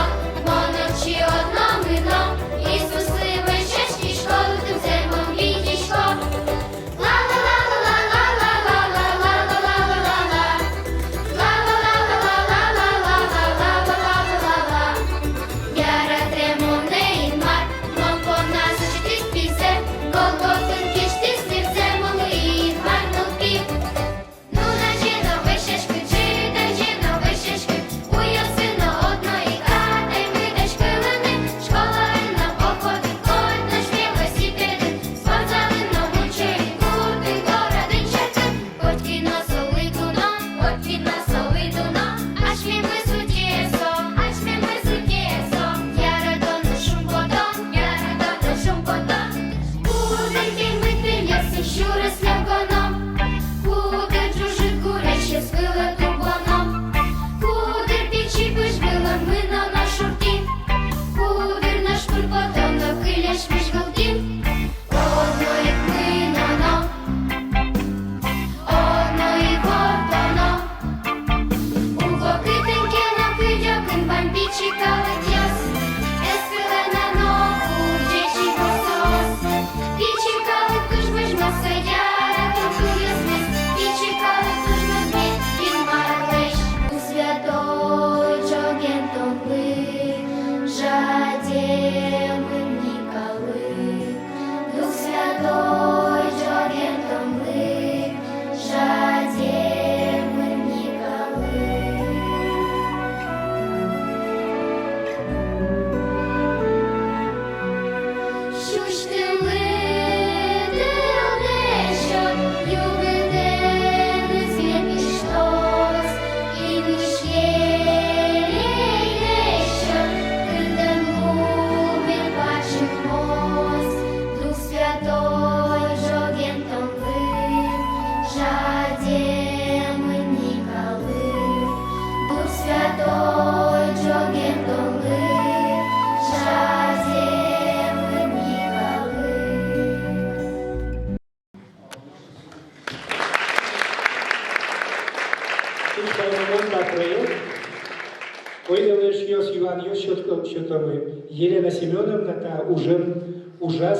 сётӥ-, сётӥмы. Елена Семёновна та ужен ужаз,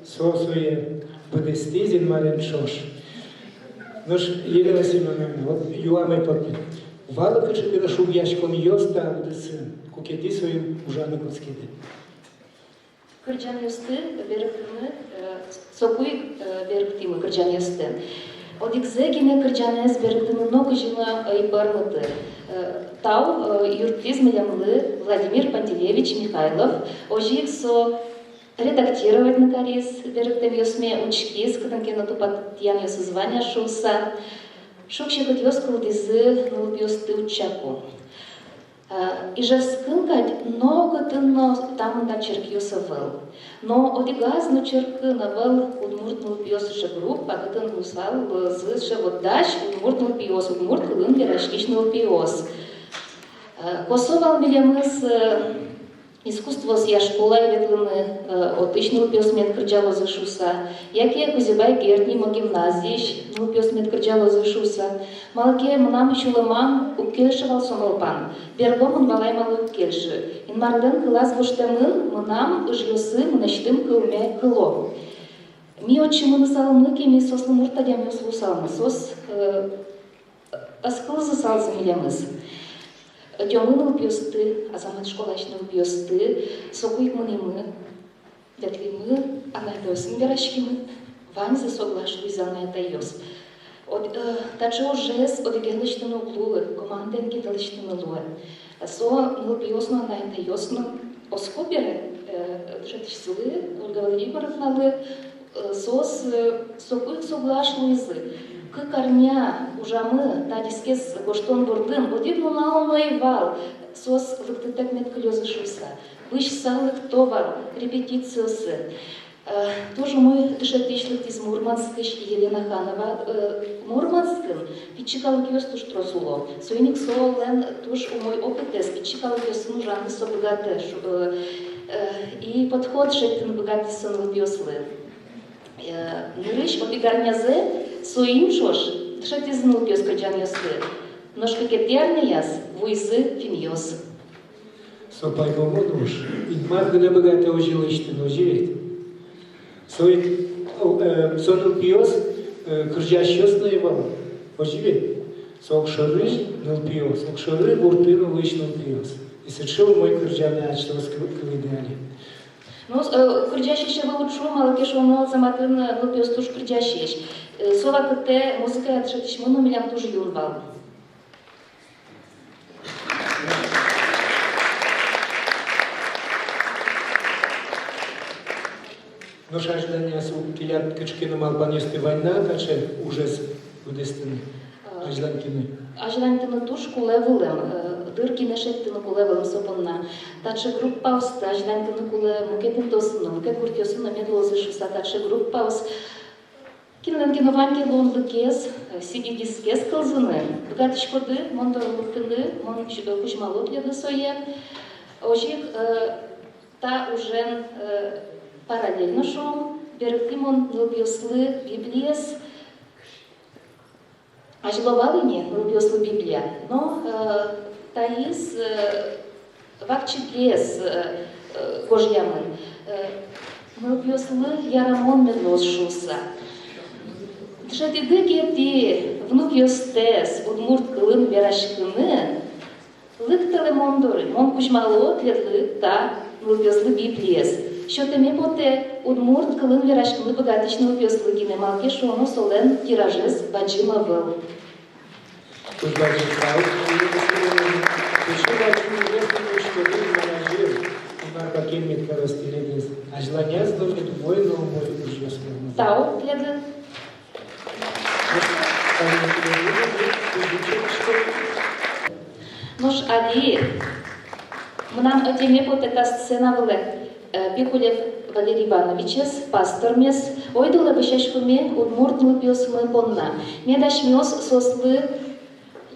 со сое быдэстӥз Инмарен ӵош. Нош, Елена Семёновна, вот юаме потэ. Вал-а кыӵе ке но шугъяськонъёс та удысын, куке тӥ соин ужаны кутскиды? Кырӟанъёсты берыктыны, э, соку ик, э, берыктӥмы кырӟанъёсты. Одӥгзэ гинэ кырӟанэз берыктыны нокызьы но ӧй пӧрмыты. Э, тау, э, юрттӥз милемлы Владимир Пантелеевич Михайлов, озьы ик со редактировать но кариз берыктэмъёсме, учкиз, кытын ке но тупатъянъёсыз вань-а шуыса. Шуг-секытъёс кылдӥзы нылпиосты утчаку. Э, Ижевскын кадь нокытын но та мында черкъёс ӧвӧл. Но одӥгаз но черкын ӧвӧл удмурт нылпиос сыӵе группа, кытын луысалзы сыӵе вот дась удмурт нылпиос, удмурт кылын вераськись нылпиос. Э, косо вал милемыз, э, искусствоосъя школае ветлыны, э, отысь нылпиос мед кырӟалозы шуыса, яке Кузебай Герд нимо гимназиысь нылпиос мед кырӟалозы шуыса. Малы ке мынам сюлэмам уг кельшы вал со малпан. Берго, мон валай, малы уг кельшы. Инмарлэн кылаз гожтэмын, мынам ыжъёсы мынэсьтым кылме кыло. Ми отчы мынысалмы ке, ми соослы мурт адямиос луысалмы, соос, э, ӧз кылзысалзы милемыз. Ӧтёмы нылпиосты, Азамат школаысь нылпиосты, соку ик мынӥмы, ветлӥмы, анай-атайёсын вераськимы, ваньзы соглаш луизы, анай-атайёс. Од-, э, таӵе ужез одӥген лэсьтыны уг луы, командаен гинэ лэсьтыны луэ. Со нылпиос но, анай-атайёс но оско бере, э, дышетӥсьсылы, Ольга Владимировналы, э, соос, э, соку ик соглаш луизы. Кык арня ужамы та дискез гожтон бордын, одӥг нунал но ӧй вал соос лыктытэк мед кылёзы шуыса. Бызьыса лыкто вал репетициосы. Э, туж умой дышетӥсь лыктӥз Мурманскысь, Елена Ханова, э, Мурманскын пичи калыкъёс туж трос уло. Соин ик солэн туж умой опытэз, пичи калыкъёсын ужаны со быгатэ, шу-, э, э, и подход шедьтыны быгатӥз со нылпиослы. Э, нырысь одӥг арнязэ соин ӵош дышетӥзы нылпиос кырӟанъёсты. Нош кыкетӥ арняяз вуизы финнъёс. Со пайгомон уж. Инмар гинэ быгатэ озьы лэсьтыны, озьы ведь? Со ик, э, со нылпиос, э, кырӟасьёс но ӧй вал, озьы ведь? Со огшоры нылпиос, огшоры гуртын улӥсь нылпиос. И сыӵе умой кырӟанэ асьтэос кы-, кылӥды али. Ну, э, кырӟасесь ӧвӧл уд шуы, малы ке шуоно, Азаматын, э, нылпиос туж кырӟасесь. Э, со вакытэ музыкая дышетӥсьмы но милям туж юн вал. Нош азьланяз ук тӥляд кыӵе ке но малпанъёсты вань на таӵе ужез быдэстыны? Азьланьтыны. Азьланьтыны туж кулэ вылэм, э, дыр гинэ шедьтыны кулэ вылэм со понна. Таӵе группаосты азьланьтыны кулэ, мукет интыосын но, мукет гуртъёсын но мед луозы шуыса таӵе группаос. Кинлэн ке но вань ке луонлыкез, э, си ди дискез кылзыны, быгатӥськоды мон доры лыктыны, мон кузь-, э, кузьмало тӥледлы сое. Озьы ик, э, та ужен, э, параллельно, шуом, берыктӥ мон нылпиослы Библиез. Азьло вал ини нылпиослы Библия, но, э, таиз, э, вакчигес, э, э, гожъямын, э, нылпиослы ярамон мед луоз шуыса. Дышетӥды ке тӥ внукъёстэс удмурт кылын вераськыны, лыктэлэ мон доры, мон кузьмало тӥледлы та нылпиослы Библиез. Сётэме потэ удмурт кылын вераськыны быгатӥсь нылпиослы гинэ, малы ке шуоно солэн тиражез бадӟым ӧвӧл. Туж бадӟым тау. Туж бадӟым тау. Инмар бакель мед кароз тӥледыз азьланяз но мед умой но умой ужъёс пӧрмоз. Тау тӥледлы. Нош али мынам ӧтеме потэ та сцена вылэ, э, Пикулев Валерий Ивановичез, пастормес. Ойдолэ вӧсяськоме удмурт нылпиосмы понна. Мед асьмеос соослы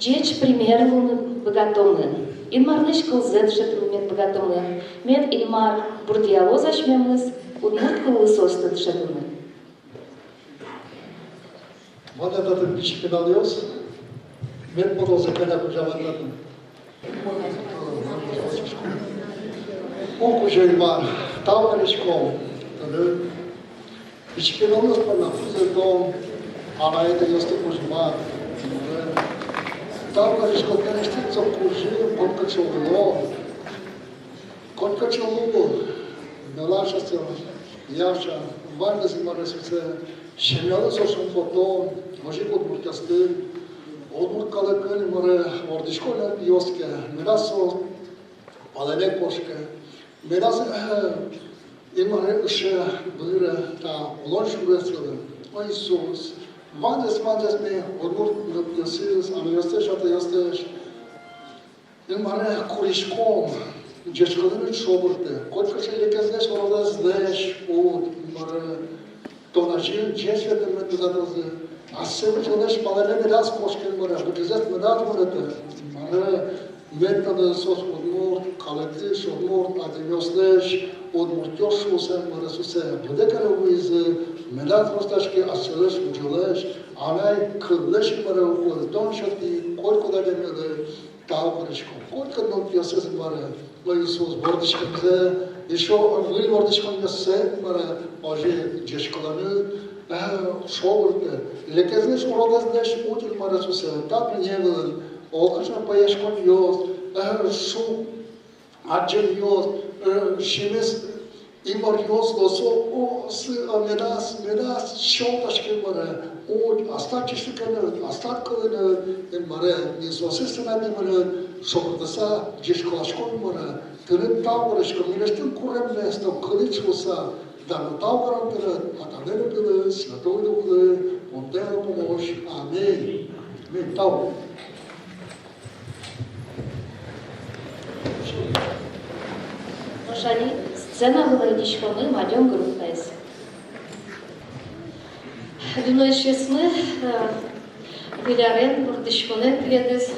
ӟеч пример луыны быгатомы. Инмарлэсь кылзэ дышетыны мед быгатомы. Мед Инмар бурдъялоз асьмемыз удмурт кыллы соосты дышетыны. Мон татын пичи пиналъёс, мед потозы пенак ужаны татын. Кузё-Инмар, тау кариськом тыныд. Пичи пиналъёс понна кузьым тон, анай-атайёсты кузьмад. Тау кариськом, тынэсьтыд со кузьым котькыӵе луоз. Котькыӵе луоз, мелаша со, яша, ваньмыз, Инмаре, сыӵе семьялы со шумпотон, озьы ик удмуртъёслы, удмурт калыклы, Инмаре, вордӥськон нылпиос ке, медаз со палэнэ кошкы, медаз, э, Инмаре, ыше быры та улон сюрес вылын. О Иисус, ваньзэс, ваньзэс ми, удмурт нылпиосыз, анайёслэсь, атайёслэсь, Инмаре, куриськом ӟечкыланы шобыртэ, котькыӵе лекезлэсь, уродэзлэсь уд, Инмаре, тон азьын ӟеч ветлэмед тӥ дорозы. Ассэ выллёлэсь палэнэ медаз кошкы, Инмаре, быдэсэз медаз вунэты, Инмаре, мед тонэ соос удмурт калыкысь, удмурт адямиослэсь удмуртъёс шуыса, Инмаре, сосэ быдэ каре вуизы, медаз ростаськы ассэлэсь вужилэсь, анай кыллэсь, Инмаре, уг кылы, тон сётӥд котькуд адямилы. Тау кариськом котькуд нылпиосыз, Инмаре, о Иисус, вордӥськемзэ, ещё выль вордӥськонъёссэ, Инмаре, озьы ик ӟечкыланы, э, шобыртэ, лекезлэсь, уродэзлэсь уд, Инмаре, сосэ та дунне вылын. Олокыӵе пӧяськонъёс, э, шуг адӟонъёс, э, шимес Инмаръёс луо, соосы, а, медаз, медаз сётӥське, Инмаре, уд аслад ӟечлыкеныд, аслад кылыныд, Инмаре, ми соосыз тынад нимыныд шобыртыса ӟечкыласьком, Инмаре, тыныд тау кариськом, милесьтым куреммес тон кылӥд шуыса, дан но тау каром тыныд, Аталы но Пилы, Святой Духлы, пумтэм но пумозь. Аминь. Аминь. Тау. Нош али сцена вылэ ӧтиськомы «Мадён» группаез. Дуно эшъёсмы, э, выль арен, вордӥськонэн тӥледыз,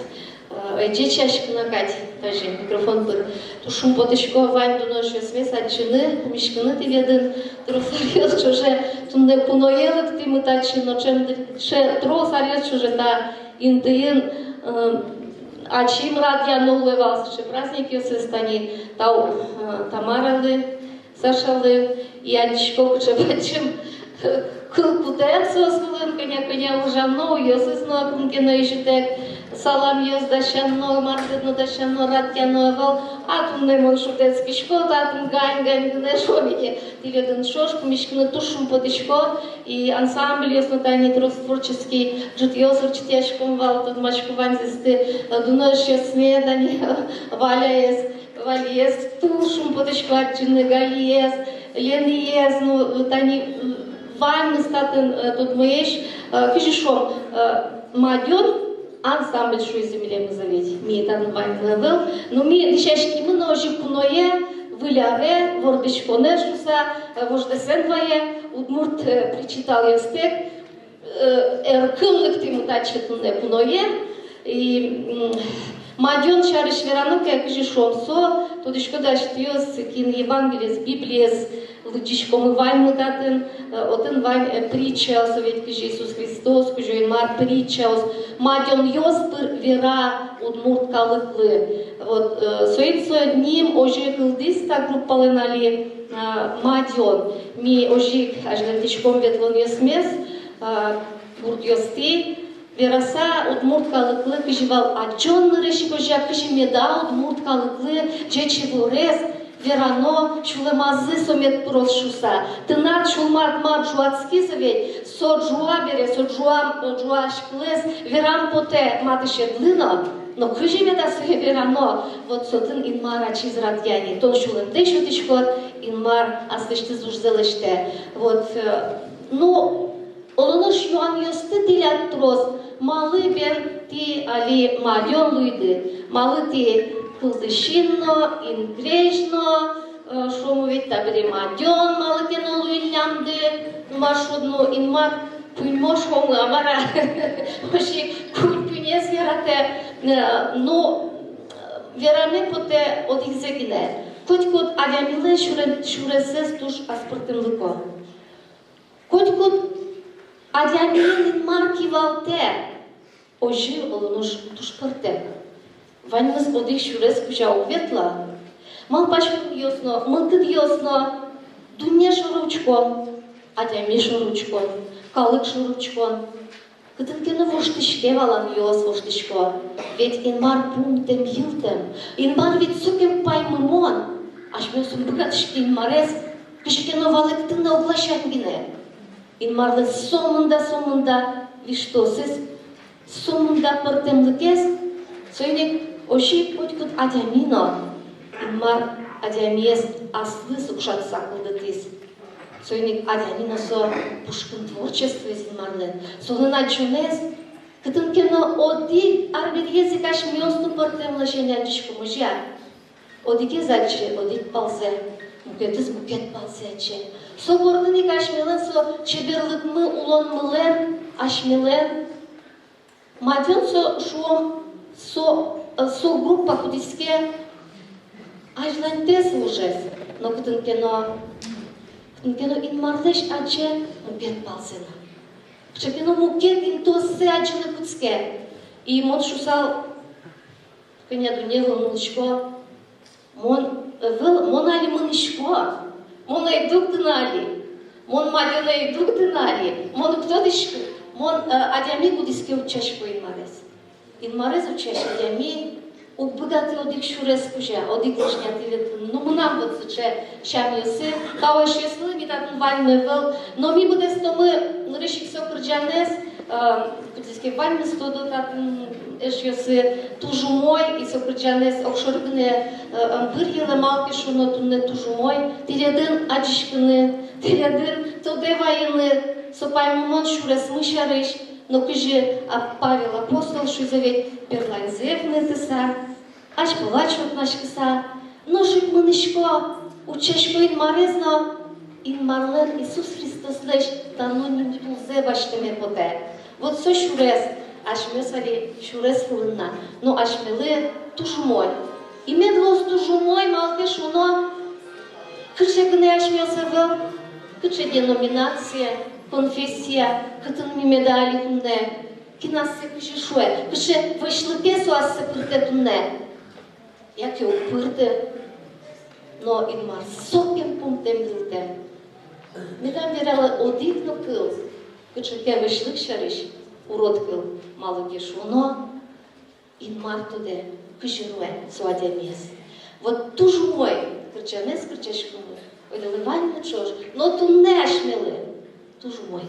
э, ӧй ӟечаськы на кадь, тазьы микрофон пыр. Туж шумпотӥсько вань дуно эшъёсмес адӟыны, пумиськыны тӥледын. Трофаръёс ӵоже туннэ куное лыктӥмы татчы, но ӵем дыр-, ӵе-, трос аръёс ӵоже та интыын, э, ачим радъяно луэ вал сыӵе праздникъёсыз, тани тау, э, Тамаралы, Сашалы, и адӟисько, кыӵе бадӟым кыл кутэм соос вылын, кӧня, кӧня ужано, уйёсыз но кин ке но ӟутэк, саламъёс дасяно, мар ке но дасяно, радъяно ӧвӧл, а туннэ мон шутэтскисько, татын гань-гань гинэ, шуом ини, тӥледын ӵош пумиськыны туж шумпотӥсько. И ансамбльёс но, тани трос творческий ӝытъёс ортчытъяськом вал, тодматӥсько ваньзэсты, э, дуно эшъёсме, тани, э, Валяез, Валиез, туж шумпотӥсько адӟыны, Галиез, Лениез, ну, тани, м, ваньмыз татын, э, тодмоесь, э, кызьы шуом, э, «Мадён» ансамбль шуизы милемыз ведь. Ми татын ваньмыз ӧвӧл. Но ми дӥсяськимы но озьы куное, выль аре, вордӥськонэ шуыса, э, вождэс эн вае, удмурт, э, причиталъёстэк, э, эркын лыктӥмы татчы туннэ куное. И, м, «Мадён» сярысь верано ке, кызьы шуом, со, тодӥськоды, асьтэос, кин Евангелиез, Библиез лыдӟиськомы ваньмы татын, э, отын вань, э, притчаос, со ведь кызьы Иисус Христос, Кузё-Инмар, притчаос, мадёнъёс пыр вера удмурт калыклы. Вот, э, соин со ним озьы кылдӥз та группалэн али, э, «Мадён». Ми озьы ик азьланьтӥськом ветлонъёсмес, э, гуртъёстӥ, вераса удмурт калыклы, кызьы вал адӟон нырысь ик озьы, кызьы меда удмурт калыклы ӟеч иворез верано, сюлэмазы со мед пыроз шуыса. Тынад сюлмад ма ӝуатскиз ведь, со ӝуа бере, со ӝуа, ӝуаськылэз верам потэ матысьедлы но. Но кызьы меда сое верано, вот со отын Инмар ачиз радъя ни. Тон сюлэмдэ сётӥськод, Инмар аслэсьтыз ужзэ лэсьтэ. Вот, э, ну, Оло нош юанъёсты тӥляд трос, малы бен тӥ али «Мадён» луиды, малы тӥ Кылдысин но, Ингрезь но, э, шуом ведь, табере «Мадён» малы ке но луиллямды, мар шуод, ну, Инмар куиньмо, шуом, а мар-а, озьы куинь пиньёс яратэ, э, ну, вераме потэ одӥгзэ гинэ. Котькуд адямилэн сюре-, сюресэз туж аспӧртэмлыко. Котькуд адямиен Инмар кивалтэ, озьы, оло нош, туж пӧртэм. Ваньмыз одӥг сюрес кузя уг ветло. Малпаськонъёс но, мылкыдъёс но, дунне шоры учкон, адями шоры учкон, калык шоры учкон. Кытын ке но воштӥське валанъёс, воштӥсько. Ведь Инмар пумтэм, йылтэм. Инмар ведь сокем паймымон. Асьмеос ум быгатӥське Инмарез кызьы ке но валэктыны огласянь гинэ. Инмарлэн сомында, сомында виштосыз, сомында пӧртэмлыкез. Соин ик озьы ик котькуд адями но Инмар адямиез аслыз укшатыса кылдытӥз. Соин ик адями но со пушкын творчествоез Инмарлэн. Солэн адӟонэз, кытын ке но одӥг арбериез ик асьмеос но пӧртэм ласянь адӟиськом, озьы-а? Одӥгез адӟе одӥг палзэ, мукетыз мукет палзэ адӟе. Со бордын ик асьмелэн со чеберлыкмы, улонмылэн, асьмелэн. Мадён со, шуом, со, э, со группа, кудӥз ке азьланьтэ со ужез, но кытын ке но, кытын ке но Инмарлэсь адӟе мукет палзэ но. Кыӵе ке но мукет интыоссэ адӟыны кутске. И мон шуысал, кӧня дунне вылын улӥсько. Мон, э, выл, мон али мынӥсько, мон ӧй дугды на али, мон мадён ӧй дугды на али, мон уг тодӥськы, мон, э, адями, кудӥз ке утчасько Инмарез. Инмарез утчась адями уг быгаты одӥг сюрес кузя, одӥг лыжняты ветлыны. Ну, мынам вот сыӵе сямъёсы, тау эшъёслы, ми татын ваньмы ӧвӧл, но ми быдэстомы нырысь ик со кырӟанэз, э, кудӥз ке ваньмыз тодо татын эшъёсы, «Туж умой», и со кырӟанэз огшоры гинэ, э, ӧм быръелэ, малы ке шуоно туннэ туж умой тӥледын адӟиськыны, тӥледын тодэ вайыны со паймымон сюресмы сярысь, но кызьы, а, Павел апостол шуиз ведь, берланьзэ вунэтыса, азьпала чотнаськыса. Нош ик мынӥсько, утчасько Инмарез но, Инмарлэн, Иисус Христослэсь дано нимтулзэ басьтэме потэ. Вот со сюрес, асьмеос али сюрес вылын на, но асьмелы туж умой. И мед луоз туж умой, малы ке шуоно, кыӵе гинэ асьмеос ӧвӧл, кыӵе деноминация, конфессия, кытын ми меда али туннэ, кин ассэ кызьы шуэ, кыӵе вӧсьлыке со ассэ пыртэ туннэ, яке уг пырты. Но Инмар сокем пумтэм, йылтэм. Медам вералэ одӥг но кыл кыӵе ке вӧсьлык сярысь, урод кыл, малы ке шуоно Инмар тодэ, кызьы нуэ со адямиез. Вот «Туж умой» кырӟанэз кырӟаськомы ойдолэ ваньмы ӵош, но туннэ асьмелы туж умой.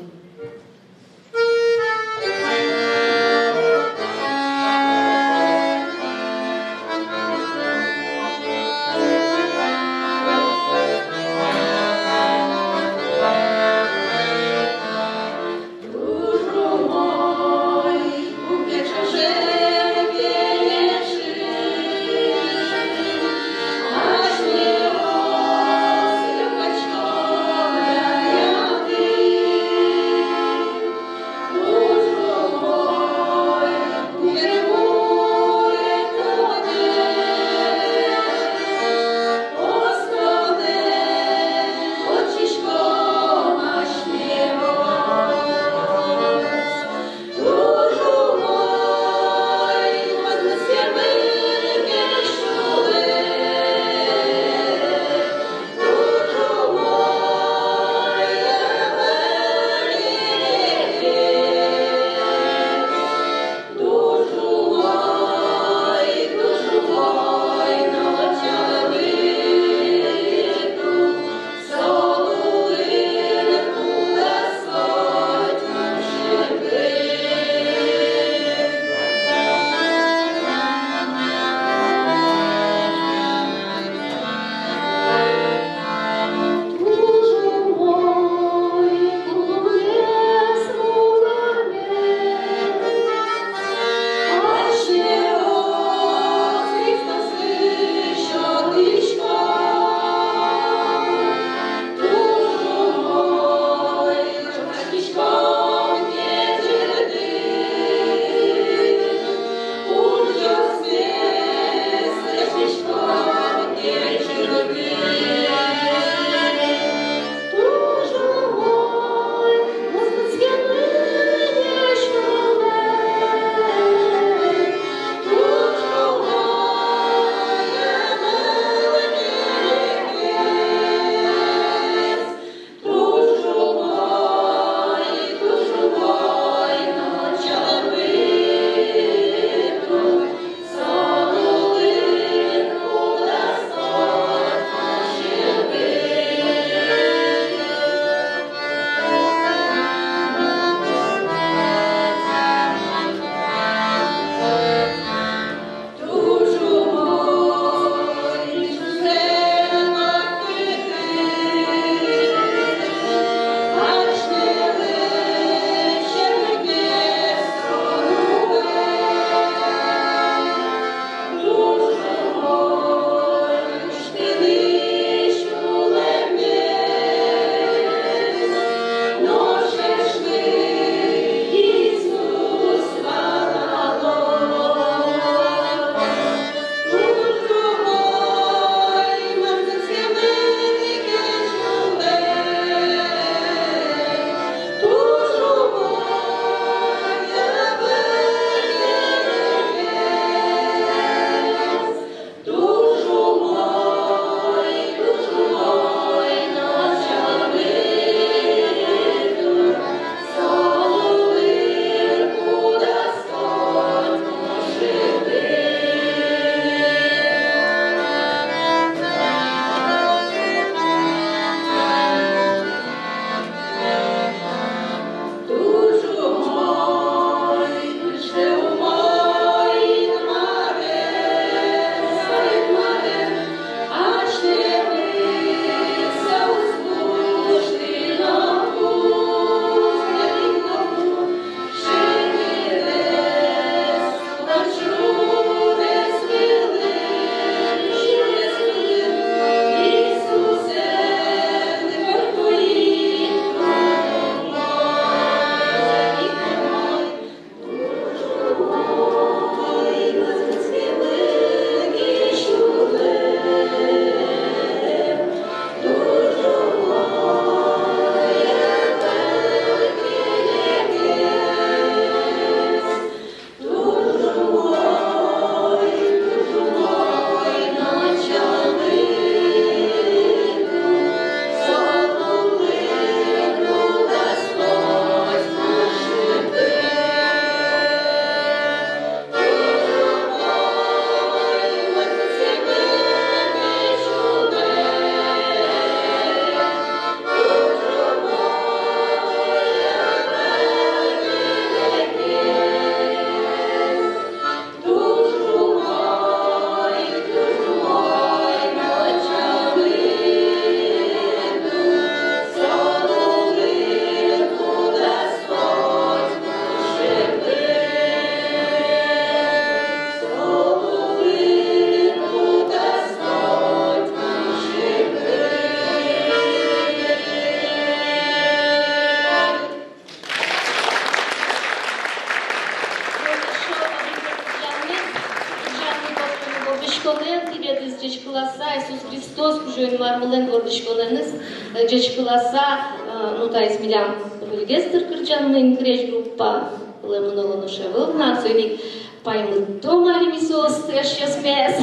Инмармылэн вордӥськонэныз, э, ӟечкыласа, э, ну, таиз милям выльгес дыр кырӟанмы, «Инкрезь» группа, лымын оло нош ӧвӧл на, соин ик паймытом али ми соосты, асьсэосмес.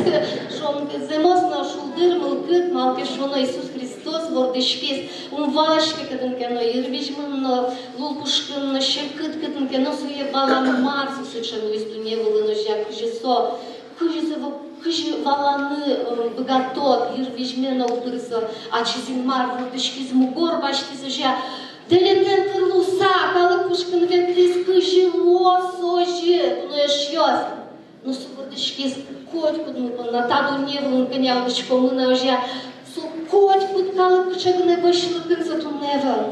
Шонкы зэмос но шулдыр мылкыд, малы ке шуоно Иисус Христос вордӥськиз, ум валаське кытын ке но йырвизьмын но, лул пушкын но, секыт кытын ке но, сое валан, мар со сыӵе луиз дунне вылын, озьы ке, кызьы со, кызьы со, кызьы валаны, э, быгатод йырвизьме но, укыр со ачиз Инмар вордӥськиз, мугор басьтӥз, озьы ке, дэлетэн кыр луыса, калык пушкын ветлӥз, кызьы луоз со озьы, дуно эшъёс. Но со вордӥськиз котькудмы понна, та дунне вылын кӧня улӥськомы на, озьы ке, со котькуд калык кыӵе гинэ вӧсь лыкын со туннэ ӧвӧл.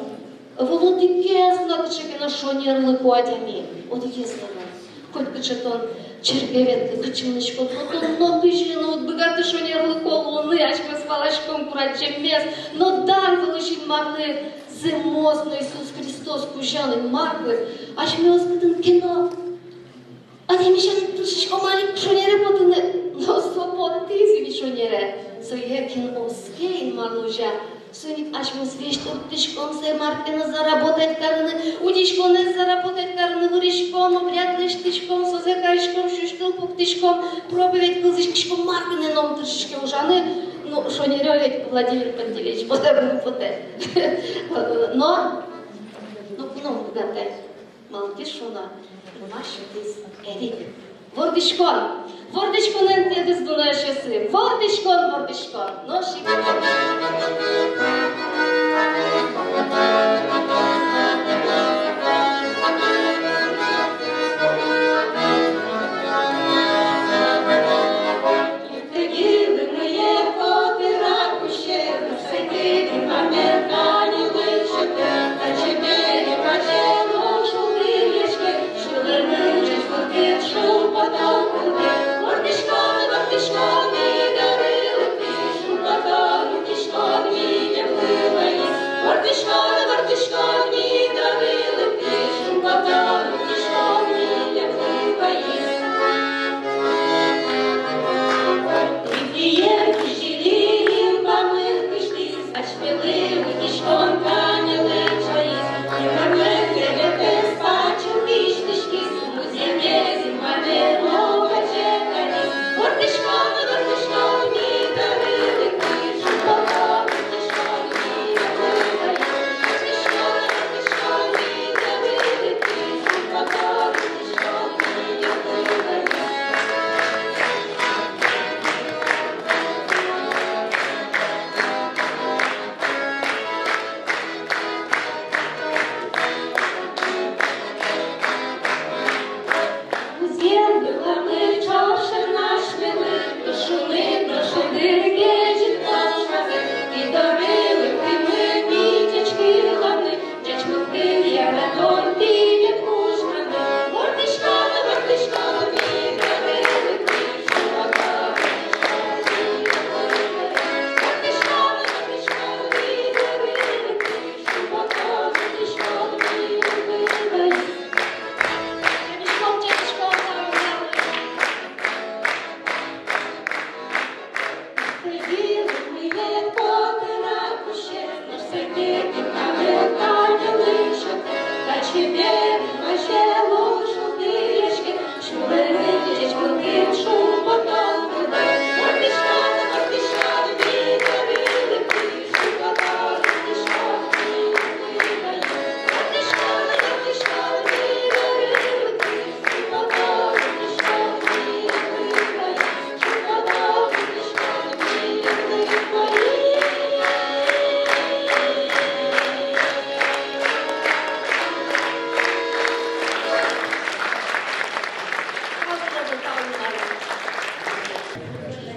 Ӧвӧл одӥгез но кыӵе ке но шонерлыко адями, одӥгез но. Коть кыӵе тон черке ветлы, кытчы мынӥськод но, тон но кызьы но уд быгаты шонерлыко луыны, асьмеос валаськом курадӟеммес, но дан вылысь Инмарлы, зэмос но Иисус Христос кузён Инмарлы, асьмеос кытын ке но адямиен тыршиськом али шонере потыны, но со потӥз ини шонере. Сое кин оске, Инмарлы озьы ке. Соин ик асьмеос весь турттӥськом сое мар ке но заработать карыны, утиськонэз заработать карыны, выриськом, обряд лэсьтӥськом, созэ кариськом, сюсьтыл пуктӥськом, проповедь кылзӥськиськом, мар гинэ но ум тыршиське ужаны, ну, шонере ведь Владимир Пантелеич потэ, потэ. Но, ну, ну, быгатэ. Малы ке шуоно, Инмар сётӥз эрик. Вордӥськон! Вордӥськонэн тӥледыз, дуно эшъёсы! Вордӥськон, вордӥськон! Нош ик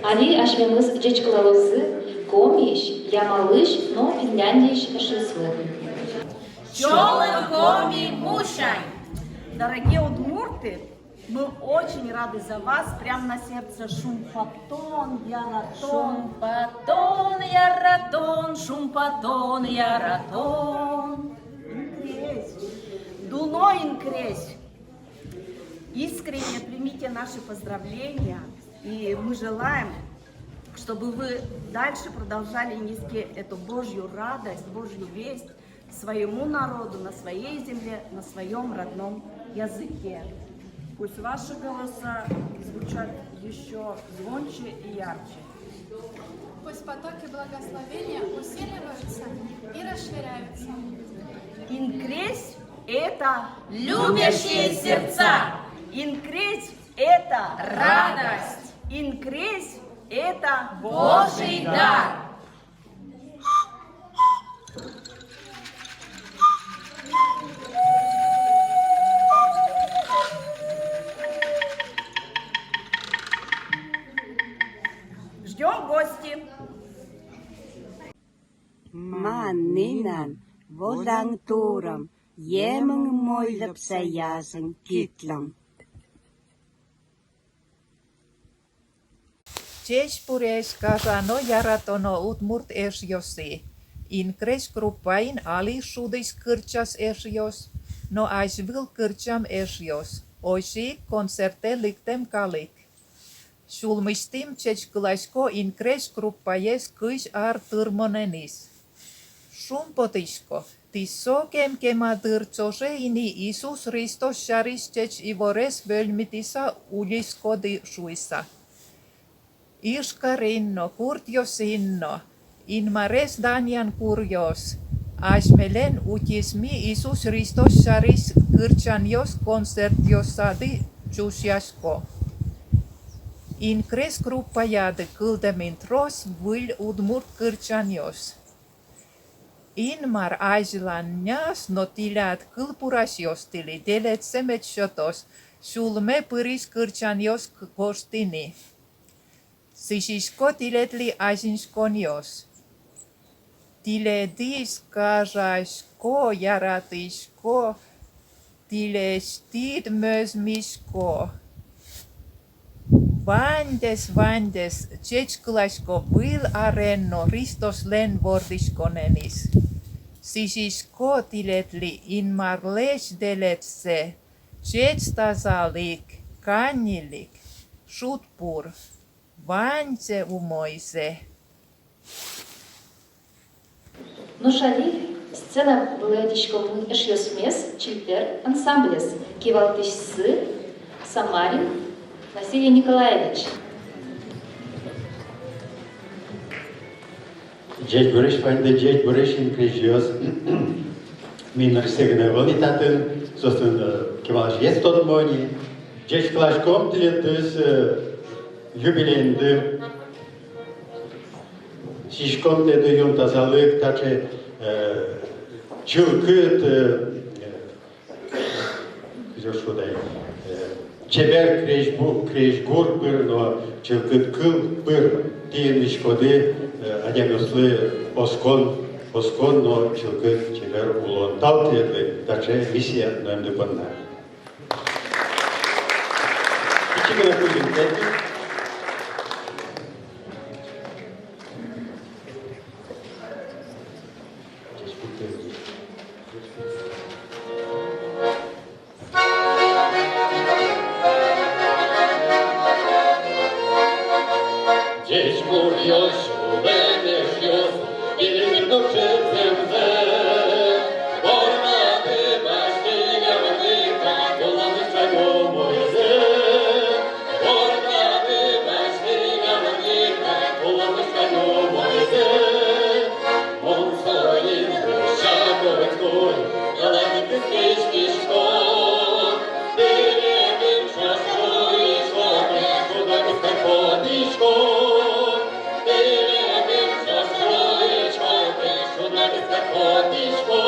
Али асьмемыз ӟечкылалозы Комиысь, Ямалысь но Финляндиысь эшъёслы. Чолӧм, Коми, мусянь! Дорогие удмурты, мы очень рады за вас, прям на сердце шумпотон, яратон. Шумпотон, яратон, шумпотон, яратон. Инкрезь. Дуно инкрезь. Искренне примите наши поздравления, и мы желаем, чтобы вы дальше продолжали нести эту Божью радость, Божью весть своему народу, на своей земле, на своём родном языке. Пусть ваши голоса звучат ещё звонче и ярче. Пусть потоки благословения усиливаются и расширяются. Инкрезь — это любящие сердца. Инкрезь — это радость. Инкрезь — это Божий дар. Ждём гости. Ма нинан возан туром, емын мой лапсаязын китлом. Ӟечбуресь, гажано, яратоно удмурт эшъёсы! Инкрезь группаын али шудӥсь кырӟась эшъёс но азьвыл кырӟам эшъёс. Озьы ик концертэ лыктэм калык. Сюлмысьтым ӟечкыласько Инкрезь группаез кызь ар тырмонэнысь. Шумпотӥсько, тӥ сокем кема дыр ӵоже ини Иисус Христос сярысь ӟеч иворез вӧлмытыса улӥськоды шуыса. Ижкарын но, гуртъёсын но Инмарез данъян гуръёс. Асьмелэн утисмы Иисус Христос сярысь кырӟанъёс концертъёсады ӵушъясько. Инкрезь группаяды кылдэмын трос выль удмурт кырӟанъёс. Инмар азьланяз но тӥляд, кылбурасьёстылы, дэлетсэ мед сётоз сюлме пырись кырӟанъёс к-, гожтыны. Сӥзисько тӥледлы азинсконъёс. Тӥледыз гажасько, яратӥсько, тӥлесьтыд мӧзмисько. Ваньдэс, ваньдэс ӟечкыласько Выль арен но Христослэн вордӥськонэныз. Сӥзисько тӥледлы Инмарлэсь дэлетсэ, ӟеч тазалык, каньыллык, шудбур, ваньзэ умойзэ. Нош али сцена вылэ ӧтиськомы эшъёсмес, «Чильтэр» ансамблез, кивалтӥсьсы Самарин Василий Николаевич. Ӟечбуресь, ваньды, ӟечбуресь, инкрезьёс. Ми нырысьсэ гинэ ӧвӧл ни татын, собственно, кивалтӥсез тодмо ни. Ӟечкыласьком тӥледыз, э, юбилейенды. Сӥзиськом тӥледлы юн тазалык, таӵе, э, чылкыт, э, э, кызьы шуод ай, э, чебер крезьбу-, крезьгур пыр но чылкыт кыл пыр тӥ инмыськоды, э, адямиослы оскон, оскон но чылкыт чебер улон. Тау тӥледлы таӵе миссия нуэмды понна. Пичи гинэ кузьым тӥледлы. Ӟечбуръёс, сюлэм эшъёс, кылӥськоды ӵем зэмзэ. Бордады басьтӥллям ни та кулэм ыштон умойзэ. Бордады басьтӥллям ни та кулэм ыштон умойзэ. Мон соин дышетскон, галактик киськисько. Тӥледын ӵошатскон, шудо кыскон потӥсько. Тӥледын ӵошатскон, шудо кыскон потӥсько.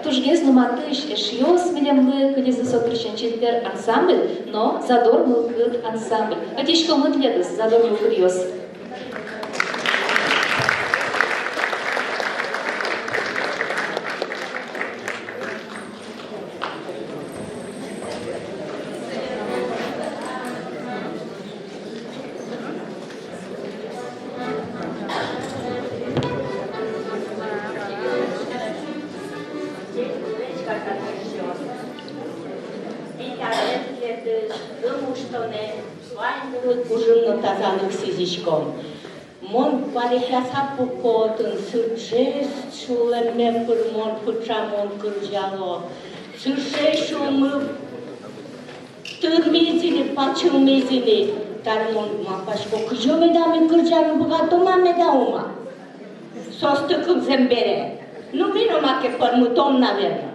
Тужгес но матысь эшъёс милемлы кылизы со дырысен «Чилтер» ансамбль но «Задор мылкыд» ансамбль. Ӧтиськомы тӥледыз, «Задор мылкыдъёс». Ваньдылы кужым но тазалык сӥзиськом. Мон куалекъяса пуко отын, сыӵе сюлэмме пыр мон пыӵа, мон кырӟало. Сыӵе сюлмы тырмиз ини, пачылмиз ини. Тани мон малпасько, кызьы меда ми кырӟаны быгатом-а меда ум-а. Соосты кылзэм бере. Ну, ми но маке пӧрмытом, наверно.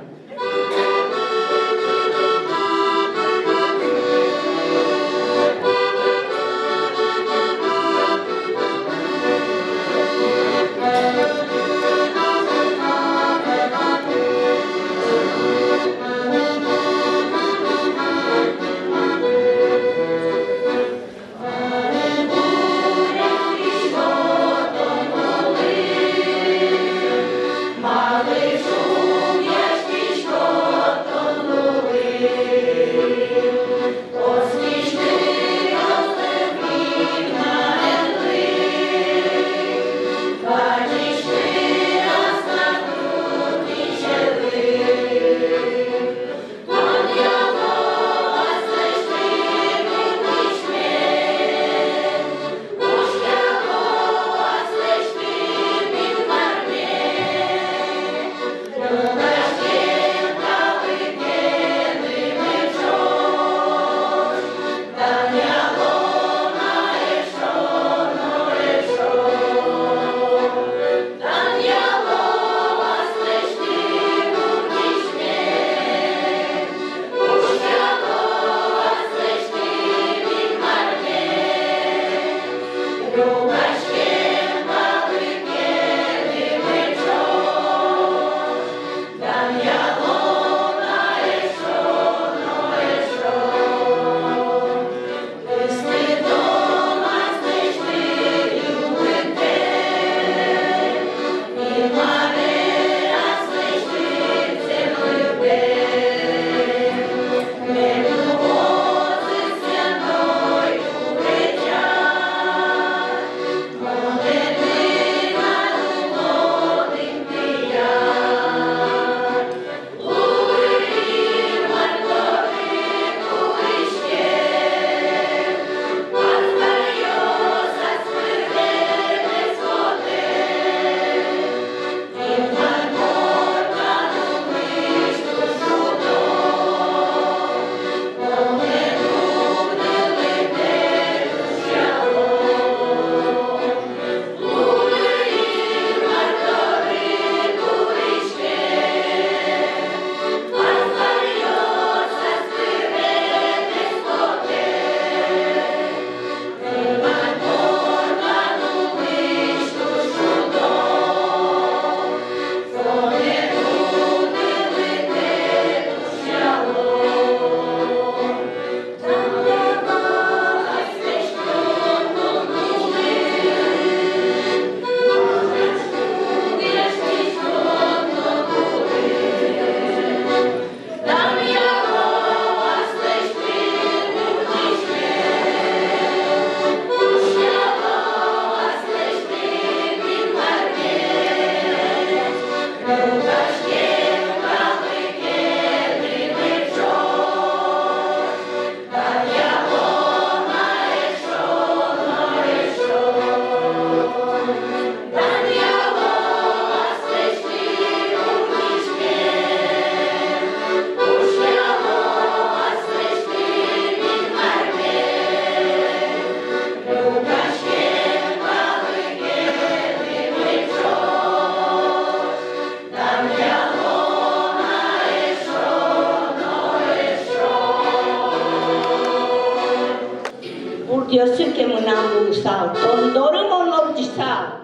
Сал, тон доры мон лобӟысал.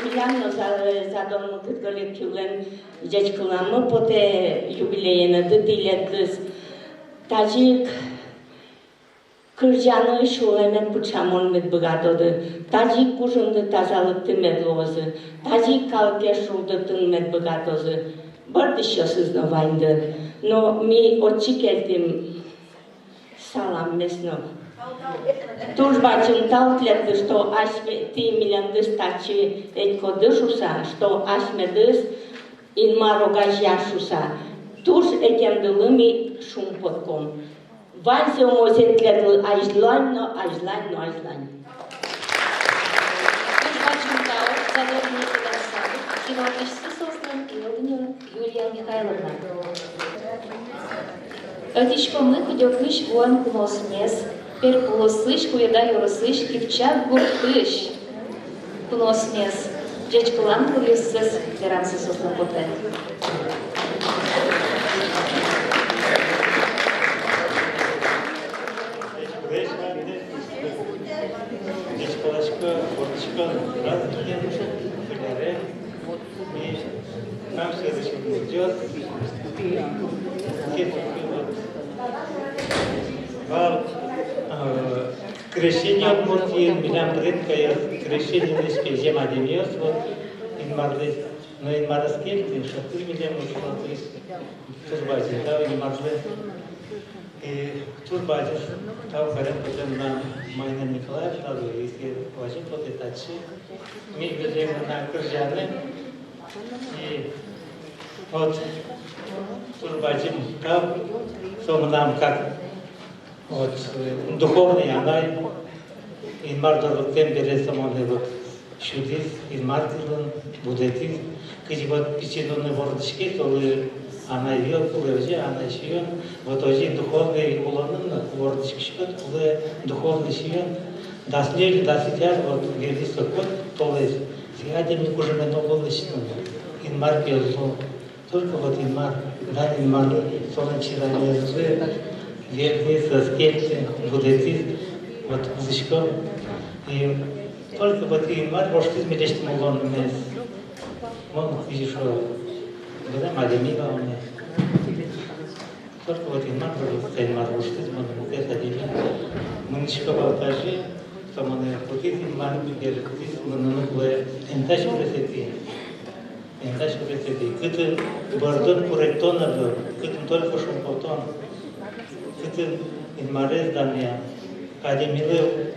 Милям но за-, «Задор мылкыд» коллективлэн ӟечкыламы потэ юбилееныды, тӥледыз. Тазьы ик кырӟаны сюлэмен пыӵамон мед быгатоды, тазьы ик кужымды, тазалыкты мед луозы, тазьы ик калыкез шулдыртыны мед быгатозы. Бӧрдӥсьёсыз но вань, дыр. Но ми отчы кельтӥм саламмес но. Туж бадӟым тау тӥледлы, что асьме-, тӥ милемдыз татчы ӧтьыды шуыса, что асьмедыз Инмар огазея шуыса. Туж ӧтемдылы ми шумпотком. Ваньзэ умойзэ тӥледлы азьлань но, азьлань но, азьлань. Туж бадӟым тау, «Задор мылкыд» ансамбль, кивалтӥсьсы соослэн Елдынева Юлия Михайловна. Ӧтиськомы кыдёкысь вуэн куноосмес, Перпулосысь, Куеда ёросысь, Кипчак гуртысь куноосмес. Ӟечкылан кылъёссэс верамзы соослы потэ. Вал, э, крещение Удмуртиын, милям предкаос крещениелэсь пегӟем адямиос, вот, Инмарлэсь, но Инмарез кельтӥз, шӧдӥз милемлы, вот, туж бадӟым тау Инмарлы. И туж бадӟым тау карем потэ мынам Майна Николаевналы, если вазьым потэ татчы. Ми гожтӥм на кырӟаны. И Вот, туж бадӟым тау, со мынам как, вот, э, духовный анай, Инмар доры лыктэм бере со монэ вот сюдӥз, Инмар кылын будэтӥз, кызьы вот пичи нуны вордӥське, солы анай виё кулэ, озьы анай сиён, вот озьы духовный улонын но вордӥськиськод, кулэ духовный сиён, дас ньыль, дас вить ар вот вердӥз со кот толэзь, сыӵе адями кужымын ӧвӧл лэсьтыны, Инмар пиосмурт. Только вот Инмар, дан Инмарлы, солэн чиранэзлы, вердӥз, эскерытӥз, будэтӥз, вот, кылзӥськом. И только вот Инмар воштӥз милесьтым улонмес. Мон кызьы шуо, быдэм адями вал ни. Только вот Инмар, пожалуйста, Инмар воштӥз монэ мукет адями. Мынӥсько вал тазьы, со монэ кутӥз, Инмар берыктӥз, мыныны кулэ эн та сюресэтӥ. Эн та сюресэтӥ, кытын бӧрдон, куректон ӧвӧл, кытын только шумпотон, кытын Инмарез данъян, адямилы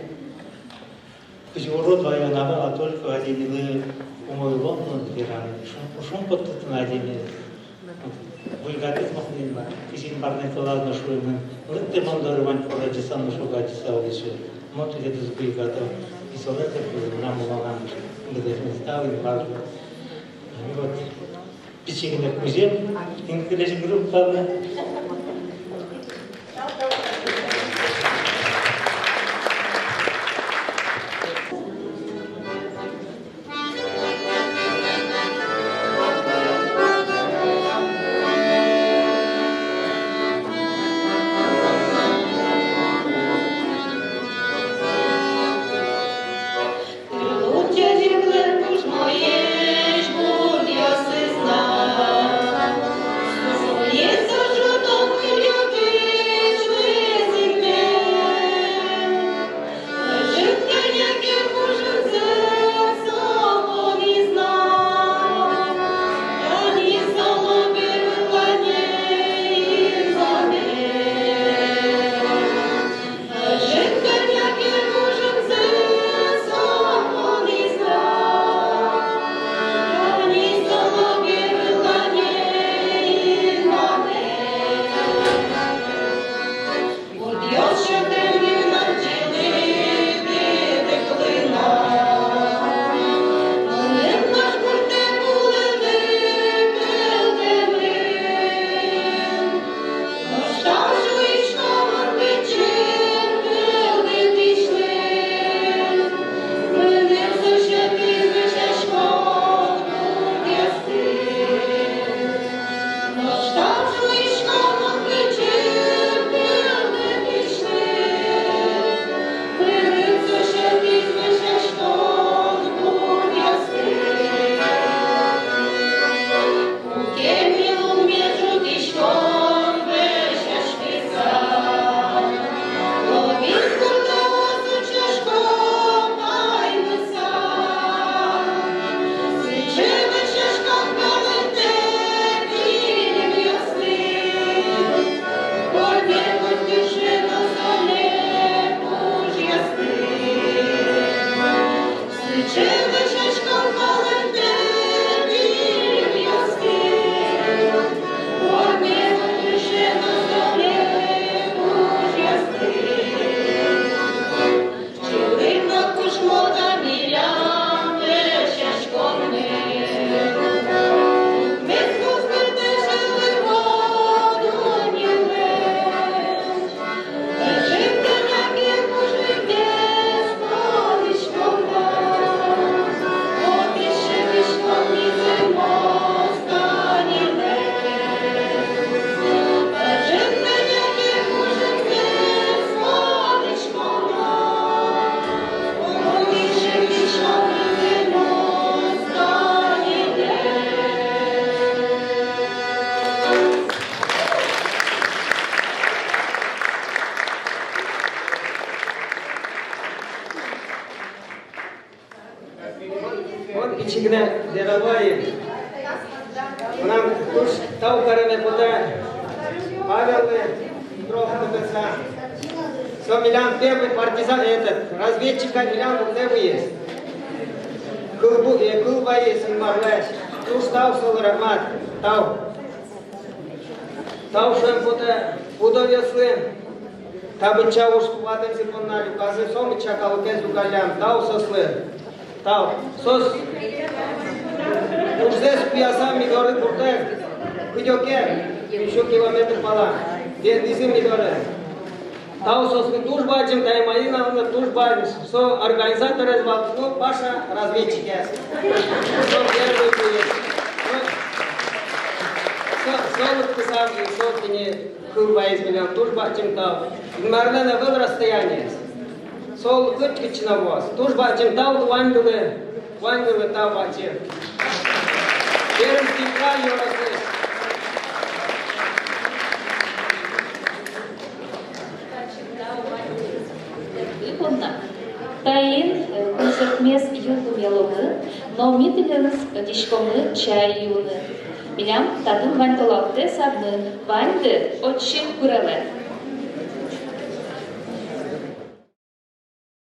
кызьы урод ваён ӧвӧл, а только адямилы умой улон но вераны, шум-, шумпоттыны адямиез. Буйгатӥз мон Инмар, кызьы Инмарлэн кылаз но шуэмын: лыктэ мон доры вань курадӟыса но шугадӟыса улӥсьёс. Мон тӥледыз буйгато, и солэн кылыз мынам улонам быдэсмес. Тау Инмарлы. И вот пичи гинэ кузьым, инкылэсь группалы. Мон пичи гинэ верало ай. Мынам туж тау кареме потэ Павеллы, Петров, Т П С. Со милям первый партизан, этот, разведчик, милям вылтэ вуиз. Кыл ву-, э, кыл ваиз Инмарлэсь. Туж тау солы, рахмат. Тау. Тау шуэм потэ пудовъёслы. Та быдӟа уж куатэмзы понна люказы, со быдӟа калыкез люкаллям. Тау соослы. Тау. Соос ужзэс куяса ми доры пуртэ. Кыдёке, куинь сю километр пала. Ветлӥзы ми доры. Тау соослы туж бадӟым, Таима Инна, туж бадӟым. Со организаторез вал, ну, Паша разведчикез. Со первый туж. Со, со лыктыса, со тӥни кыл ваиз милям, туж бадӟым тау. Инмарлэн ӧвӧл расстояниез. Со лыктӥз кытчы но вуоз. Туж бадӟым тау ваньдылы, ваньдылы тау бадӟым. Пермский край ёросысь. Таин, э, концертмес йылпумъяломы, но ми тӥледыз ӧтиськомы чай юыны. Милям татын вань толалтэ садмы, ваньды отчы пыралэ.